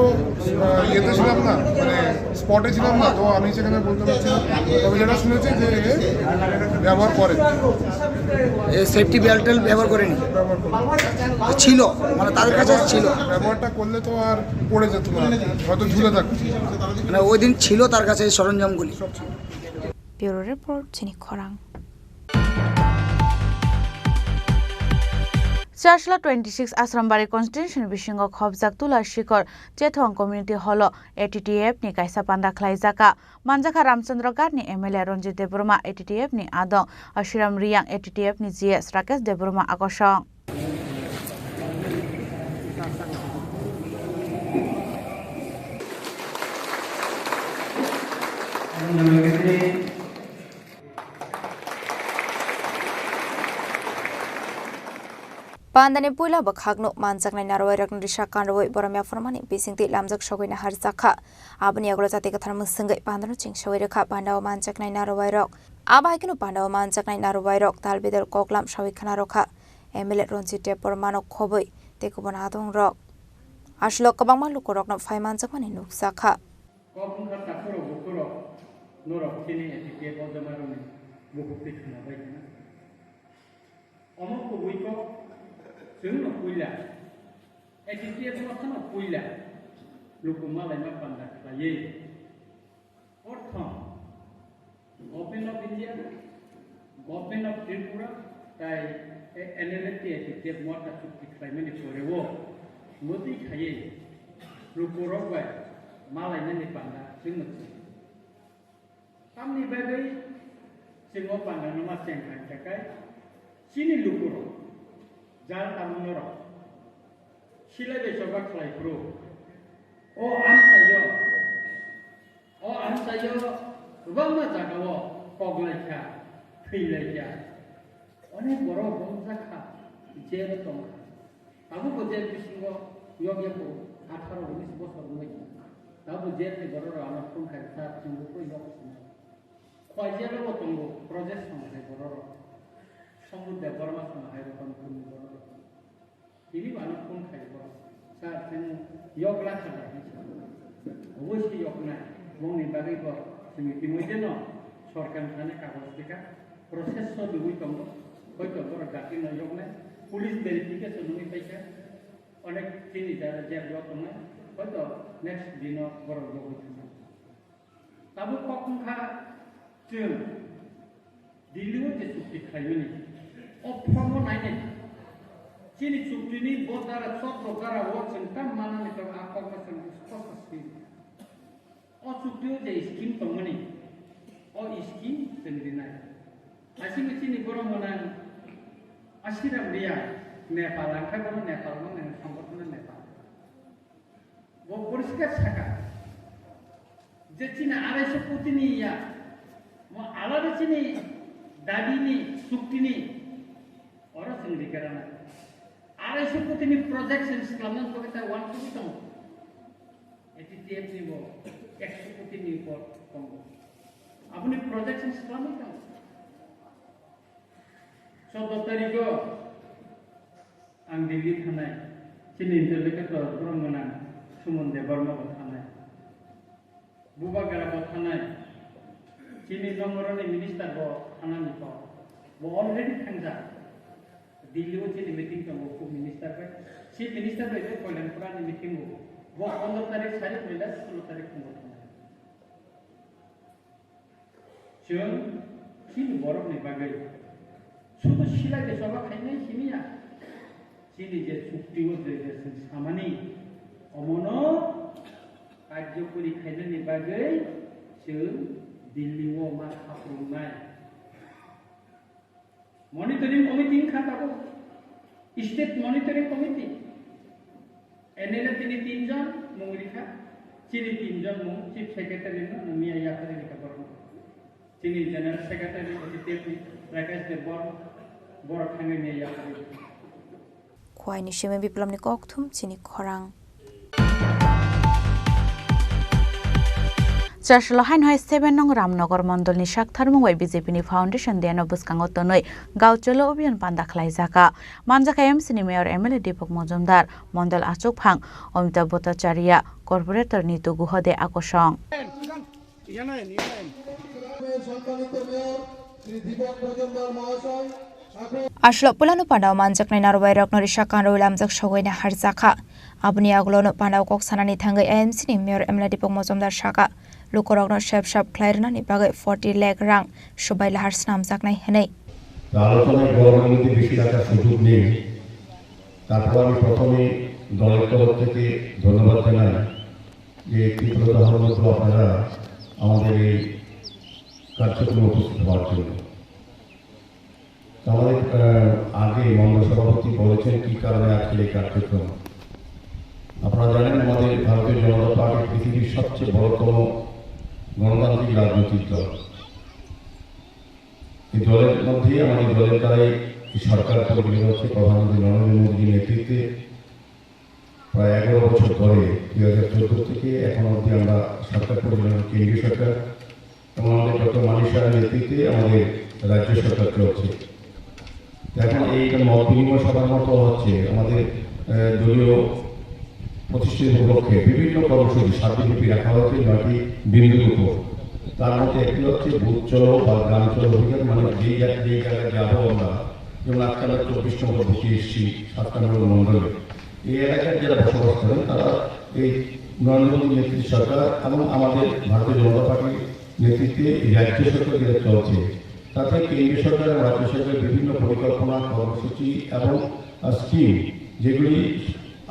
আহ, ইয়েতে ছিলাম না, মানে, স্পটে ছিলাম না, তো আমি সেখানে বলতে পারছি না। তবে যেটা শুনেছি যে এ ব্যবহার করে। এ সেফটি বেল্ট টেল্ট ব্যবহার করেনি? ব্যবহার করে। ছিল, মানে, তাদের কাছে ছিল। ব্যবহারটা করলে তো আর পড়ে যেত না, হয়তো ঝুলে থাকতো। মানে, ওই দিন ছিল তার কাছে এই সরঞ্জামগুলি। সব ছিল। Bureau Report, Chini Khorang. Chasla twenty six Asrambari constituency ni bisingo khobjak Tula Shikor Chethong Community Hall o A T T F ni kaisa panda khlaijak. Manjakha Ramchandra Ghat ni M L A Ranjit Debbarma, A T T F ni adong Ashiram Riyang, A T T F ni G S Rakesh Debbarma akosong. Pandani puila bwkhakno manjaknai narwuirokni rwsa kanrwi borom yapharmani bisingtwi lamjak sogwi naharjakha. Aboni yagulo jati kwthar mwswngwi pandano chengsawi rwkha. Pandao manjaknai narwuirok. Abo hai kheno pandao manjaknai narwuirok tal bedal koklam sawi khna rwkha. M L A Ranjit Debbarmano khobwi tei kubun adongrok. Aswk kwbangma lukurokno phai manjakmani nukjakha. Kok wngkha takhurok bukhurok, norok chini A T T F o joma rwni bukhuk twi khwna bai khna. Omo kubui kok chwngno puila, A T T F no phano puila, luku malaima panda khlaiwi. Prothom, Government of India, Government of Tripura, tai N L F T A T T F mota chukti khlaimani poreo, motwi khaiwi, lukurok bai malainani panda chwngno chwng. Tamni bagwi chwng o pandano ma cheng kha hwnkhe kai chini lukurok jal tamo norok silai bai choba khlai phuru o amchaio, o amchaio kwbangma jagao kok lai kha, thwi lai kha, onek borok romjak kha, jel o tong kha. Tabukbo jel bisingo yokya bo atharo unis bosor wngwi tongo. Tabukbo jel ni bororok ano phone khai kha, chwng bo koi yok swngo. Khwai jel o bo tongo, Brajesh song hai bororok. Songmut Debbarma song hai rokni phone ni bororok. Tini bo ano phone khai bo. Sir, chwng yok la kha da hinwi sa. Oboi se yok nai. Bongni bagwi bo chwng twi moi de no. Sorkar thani kagoj tika process so dugwi tongo. Hoito borok dati no yoknai, police verification wngwi paikha, onek chini jara jeb yo tongnai, hoito next dino borok yogwi thangnai. Tabuk kok wngkha chwng Delhi o je chukti khlaimani, o form o nainai. Chini chukti ni bo dara chotro dara o chwng tam manani tong a kok no chwng spot swi. O chukti o je scheme tongmani, o scheme chwng rinai. Aswk chini borok mwnang Ashiram Riya, Nepal, ang khe bono Nepal mwnang, songbothano Nepal. Bo poriskar saka je chini arai so koti ni ya, mo alada chini dabi ni, chukti ni, oro chwng rikha rana. Arai so koti ni project chwng swlamna bagwi ta uansugwi tongo. A T T F ni bo ekso koti ni upor tongo. Aboni project chwng swlamwi tongo. Choudo tarikh o ang Delhi thanai, chini interlocutor borok mwnang Suman Debbarma bo thanai. Bubagra bo thanai, chini nongoroni minister bo thanani kok. Bo already thangjak. Delhi o chini meeting tongo, chief minister bai. Chief minister bai bo Kalyanpura ni meeting o. Bo pondro tarikh sari puila sulo tarikh phungo thanai. Chwng chini borokni bagwi sudu silai de choba khainai simi ya. Chini je chukti o je je chwng samani, omono kai Bagwi chwng Delhi o ma khaprwngnai. Monitoring committee wngkha tabuk. State Monitoring Committee. M L A tini tinjon mung rikha. Chini tinjon mung Chief Secretary no nungya yaphari rikha borok. Chini General Secretary Rakesh Deb borok, borok thangwi yaphari rikha. Khwaini simi Biplomni kokthum chini khorang. Chaslo haino hai seven nong Ramnagar mondolni saktharmung bai B J P ni foundation day no bwskango tonwi Gaucholo Abhiyan panda khlaijaka. Manjakha M C ni mayor M L A Deepak Majumdar, mondol achukphang Amitabh Bhattacharya, corporator Nitu Guha de akosong. Aslo pulano pandao manjaknai narwai rokno risa kanrwi lamjak sogwi naharjakha. Aboni agulono pandao kok sanani thangwi M C ni mayor M L A Deepak Majumdar saka, lukurokno sep sap khlai rwnani bagwi forty lakh rang subai lahar snamjaknai hwnwi. আলোচনায় বড় রাজনীতি বেশি রাখার সুযোগ নেই। তারপর আমি প্রথমেই দলের তরফ থেকে ধন্যবাদ জানাই যে তীব্র দাহর মধ্যে আপনারা আমাদের এই কার্যক্রমে উপস্থিত হওয়ার জন্য। তো আমাদের, আহ, আগে মণ্ডল সভাপতি বলেছেন কি কারণে আজকের এই কার্যক্রম। আপনারা জানেন, আমাদের ভারতীয় জনতা পার্টি পৃথিবীর সবচেয়ে বড়তম গণতান্ত্রিক রাজনৈতিক দল। এই দলের মধ্যে আমাদের দলের দ্বারাই এই সরকার পরিচালিত হচ্ছে। প্রধানমন্ত্রী নরেন্দ্র মোদীর নেতৃত্বে প্রায় এগারো বছর ধরে, দুই হাজার চোদ্দ থেকে এখন অবধি আমরা সরকার পরিচালনা, কেন্দ্রীয় সরকার এবং আমাদের ডক্টর মানিক সাহার নেতৃত্বে আমাদের রাজ্য সরকার চলছে। এখন এই একটা মত বিনিময় সভার মতো হচ্ছে আমাদের, আহ, দলীয় প্রতিষ্ঠিত উপলক্ষে বিভিন্ন কর্মসূচি সাত দিনব্যাপী রাখা হয়েছে নয়টি বিন্দুর উপর। তার মধ্যে একটি হচ্ছে বুথ চলো বা গ্রাম চলো অভিযান, মানে যেই জা-, যেই জায়গায় যাবো আমরা, যেমন আজকে আমরা চব্বিশ নম্বর বুথে এসেছি সাত নম্বর মণ্ডলে। এই এলাকায় যারা বসবাস করেন তারা এই নরেন্দ্র মোদী নেতৃত্ব সরকার এবং আমাদের ভারতীয় জনতা পার্টির নেতৃত্বে এই রাজ্য সরকার যেটা চলছে, তাতে কেন্দ্রীয় সরকার এবং রাজ্য সরকারের বিভিন্ন পরিকল্পনা, কর্মসূচি এবং, আহ, স্কিম যেগুলি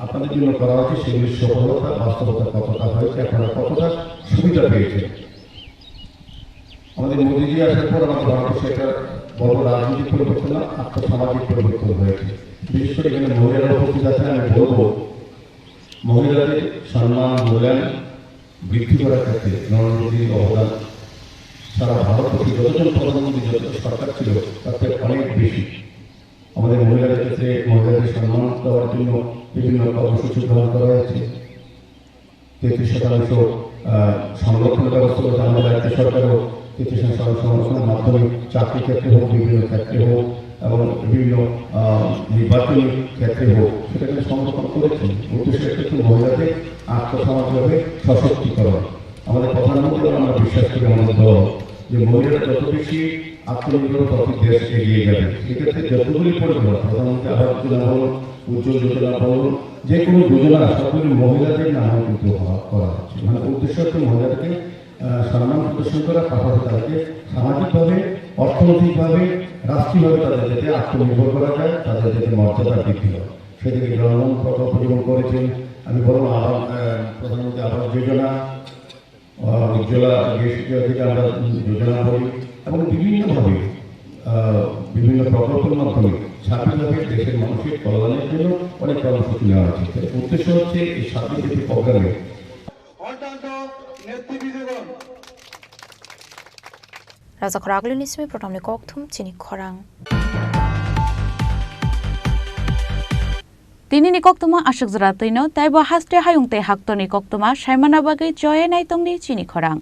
আপনাদের জন্য করা হয়েছে, সেগুলির সফলতা, বাস্তবতা কতটা হয়েছে, আপনারা কতটা সুবিধা পেয়েছেন। আমাদের মোদীজি আসার পর আমাদের ভারতবর্ষে একটা বড় রাজনৈতিক পরিবর্তন, আর্থ সামাজিক পরিবর্তন হয়েছে। বিশেষ করে এখানে মহিলারা উপস্থিত আছেন, আমি বলবো মহিলাদের সম্মান মূল্যায়ন বৃদ্ধি করার ক্ষেত্রে নরেন্দ্র মোদীর অবদান সারা ভারতবর্ষে যতজন প্রধানমন্ত্রী, যত সরকার ছিল, তার থেকে অনেক বেশি। আমাদের মহিলাদের ক্ষেত্রে মহিলাদের সম্মান দেওয়ার জন্য বিভিন্ন কর্মসূচি গ্রহণ করা হয়েছে। তেত্রিশ শতাংশ, আহ, সংরক্ষণের ব্যবস্থা করেছে। আমাদের রাজ্য সরকারও তেত্রিশ শতাংশ সংরক্ষণের মাধ্যমে চাকরি ক্ষেত্রে হোক, বিভিন্ন ক্ষেত্রে হোক এবং বিভিন্ন, আহ, নির্বাচনী ক্ষেত্রে হোক, সেটাকে সংরক্ষণ করেছেন। উদ্দেশ্য হচ্ছে মহিলাদের আর্থসামাজিকভাবে সশক্তিকরণ। আমাদের প্রধানমন্ত্রী এবং আমরা বিশ্বাস করি, আমাদের দল, যে মহিলারা যত বেশি আত্মনির্ভর, তত দেশ এগিয়ে যাবে। সেক্ষেত্রে যতগুলি পরিকল্পনা, প্রধানমন্ত্রী আবাস যোজনা বলুন, উজ্জ্বল যোজনা বলুন, যে কোনো যোজনা সবগুলি মহিলাদের নামে কিন্তু হওয়া, করা হচ্ছে। মানে উদ্দেশ্য হচ্ছে মহিলাদেরকে, আহ, সম্মান প্রদর্শন করা, পাশাপাশি তাদেরকে সামাজিকভাবে, অর্থনৈতিকভাবে, রাষ্ট্রীয়ভাবে তাদের যাতে আত্মনির্ভর করা যায়, তাদের যাতে মর্যাদা বৃদ্ধি হয়। সেদিকে জনগণ প্রকল্প যেমন করেছেন, আমি বললাম আবাস, আহ, প্রধানমন্ত্রী আবাস যোজনা, আহ, উজ্জ্বলা গ্যাস থেকে আমরা যোজনা বলি এবং বিভিন্নভাবে, আহ, বিভিন্ন প্রকল্পের মাধ্যমে সার্বিকভাবে দেশের মানুষের কল্যাণের জন্য অনেক কর্মসূচি নেওয়া হয়েছে। তাই উদ্দেশ্য হচ্ছে এই সাত দিনব্যাপী প্রোগ্রামে অত্যন্ত নেতৃবৃন্দগণ। Raja khorang agulini simi program ni kokthum chini khorang. Tini ni koktwma aswk jora twino, tei bo haste hayung tei haktorni koktwma saimana bagwi choye naitongdi chini khorang.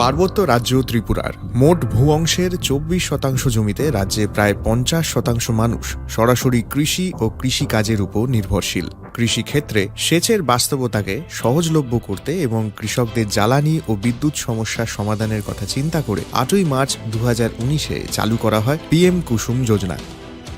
পার্বত্য রাজ্য ত্রিপুরার মোট ভূ অংশের চব্বিশ শতাংশ জমিতে রাজ্যে প্রায় পঞ্চাশ শতাংশ মানুষ সরাসরি কৃষি ও কৃষিকাজের উপর নির্ভরশীল। কৃষিক্ষেত্রে সেচের বাস্তবতাকে সহজলভ্য করতে এবং কৃষকদের জ্বালানি ও বিদ্যুৎ সমস্যা সমাধানের কথা চিন্তা করে আটই মার্চ দু হাজার উনিশে চালু করা হয় পিএম কুসুম যোজনা,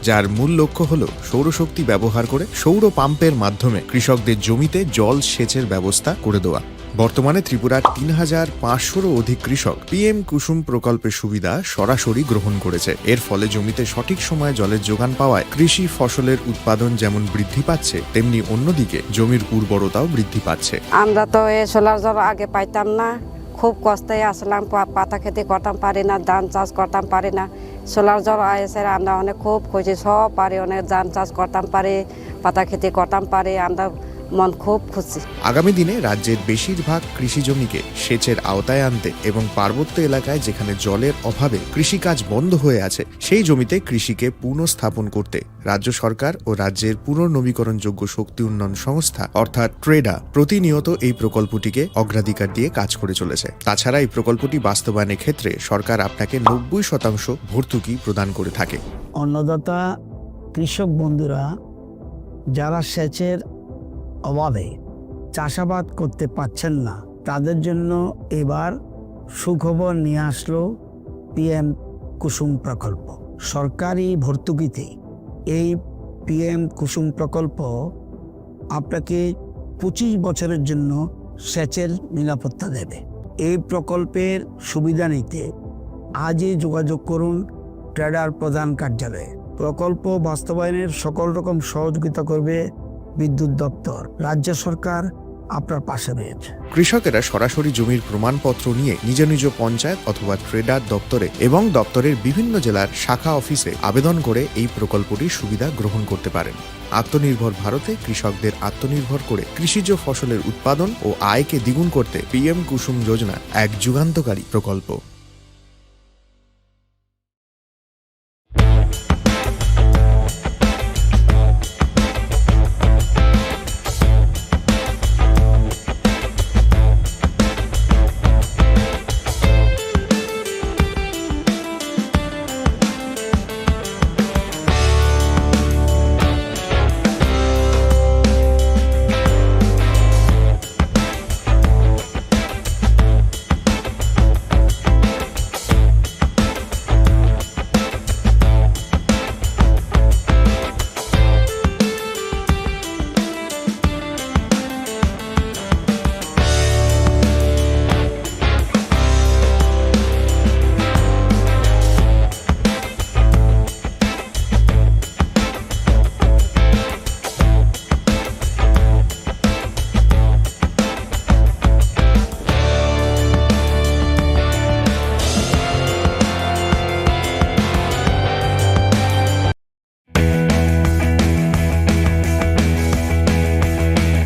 যার মূল লক্ষ্য হল সৌরশক্তি ব্যবহার করে সৌর পাম্পের মাধ্যমে কৃষকদের জমিতে জল সেচের ব্যবস্থা করে দেওয়া। বর্তমানে ত্রিপুরার তিন হাজার পাঁচশোরও অধিক কৃষক পিএম কুসুম প্রকল্পের সুবিধা সরাসরি গ্রহণ করেছে। এর ফলে জমিতে সঠিক সময়ে জলের যোগান পাওয়ায় কৃষি ফসলের উৎপাদন যেমন বৃদ্ধি পাচ্ছে, তেমনি অন্যদিকে জমির উর্বরতাও বৃদ্ধি পাচ্ছে। আমরা তো এই সোলার জল আগে পাইতাম না, খুব কষ্টে আসলাম, পা-, পাতা খেতে করতাম পারি না, ধান চাষ করতাম পারি না। সোলার জল এসে আমরা অনেক খুব খুশি, সব পারি, অনেক ধান চাষ করতাম পারি, পাতা খেতে করতাম পারি, আমরা মন খুব খুশি। আগামী দিনে রাজ্যের বেশিরভাগ কৃষি জমিকে সেচের আওতায় আনতে এবং পার্বত্য এলাকায় যেখানে জলের অভাবে কৃষিকাজ বন্ধ হয়ে আছে, সেই জমিতে কৃষিকে পুনঃস্থাপন করতে রাজ্য সরকার ও রাজ্যের পুনর্নবীকরণযোগ্য শক্তি উন্নয়ন সংস্থা অর্থাৎ ট্রেডা প্রতিনিয়ত এই প্রকল্পটিকে অগ্রাধিকার দিয়ে কাজ করে চলেছে। তাছাড়া এই প্রকল্পটি বাস্তবায়নের ক্ষেত্রে সরকার আপনাকে নব্বই শতাংশ ভর্তুকি প্রদান করে থাকে। অন্নদাতা কৃষক বন্ধুরা যারা সেচের অভাবে চাষাবাদ করতে পারছেন না, তাদের জন্য এবার সুখবর নিয়ে আসলো পিএম কুসুম প্রকল্প। সরকারি ভর্তুকিতে এই পিএম কুসুম প্রকল্প আপনাকে পঁচিশ বছরের জন্য সেচের নিরাপত্তা দেবে। এই প্রকল্পের সুবিধা নিতে আজই যোগাযোগ করুন ট্রেডার প্রধান কার্যালয়ে। প্রকল্প বাস্তবায়নের সকল রকম সহযোগিতা করবে বিদ্যুৎ দপ্তর। রাজ্য সরকার আপনার পাশে রয়েছে। কৃষকেরা সরাসরি জমির প্রমাণপত্র নিয়ে নিজ নিজ পঞ্চায়েত অথবা ট্রেডার দপ্তরে এবং দপ্তরের বিভিন্ন জেলার শাখা অফিসে আবেদন করে এই প্রকল্পটির সুবিধা গ্রহণ করতে পারেন। আত্মনির্ভর ভারতে কৃষকদের আত্মনির্ভর করে কৃষিজ ফসলের উৎপাদন ও আয়কে দ্বিগুণ করতে পিএম কুসুম যোজনা এক যুগান্তকারী প্রকল্প।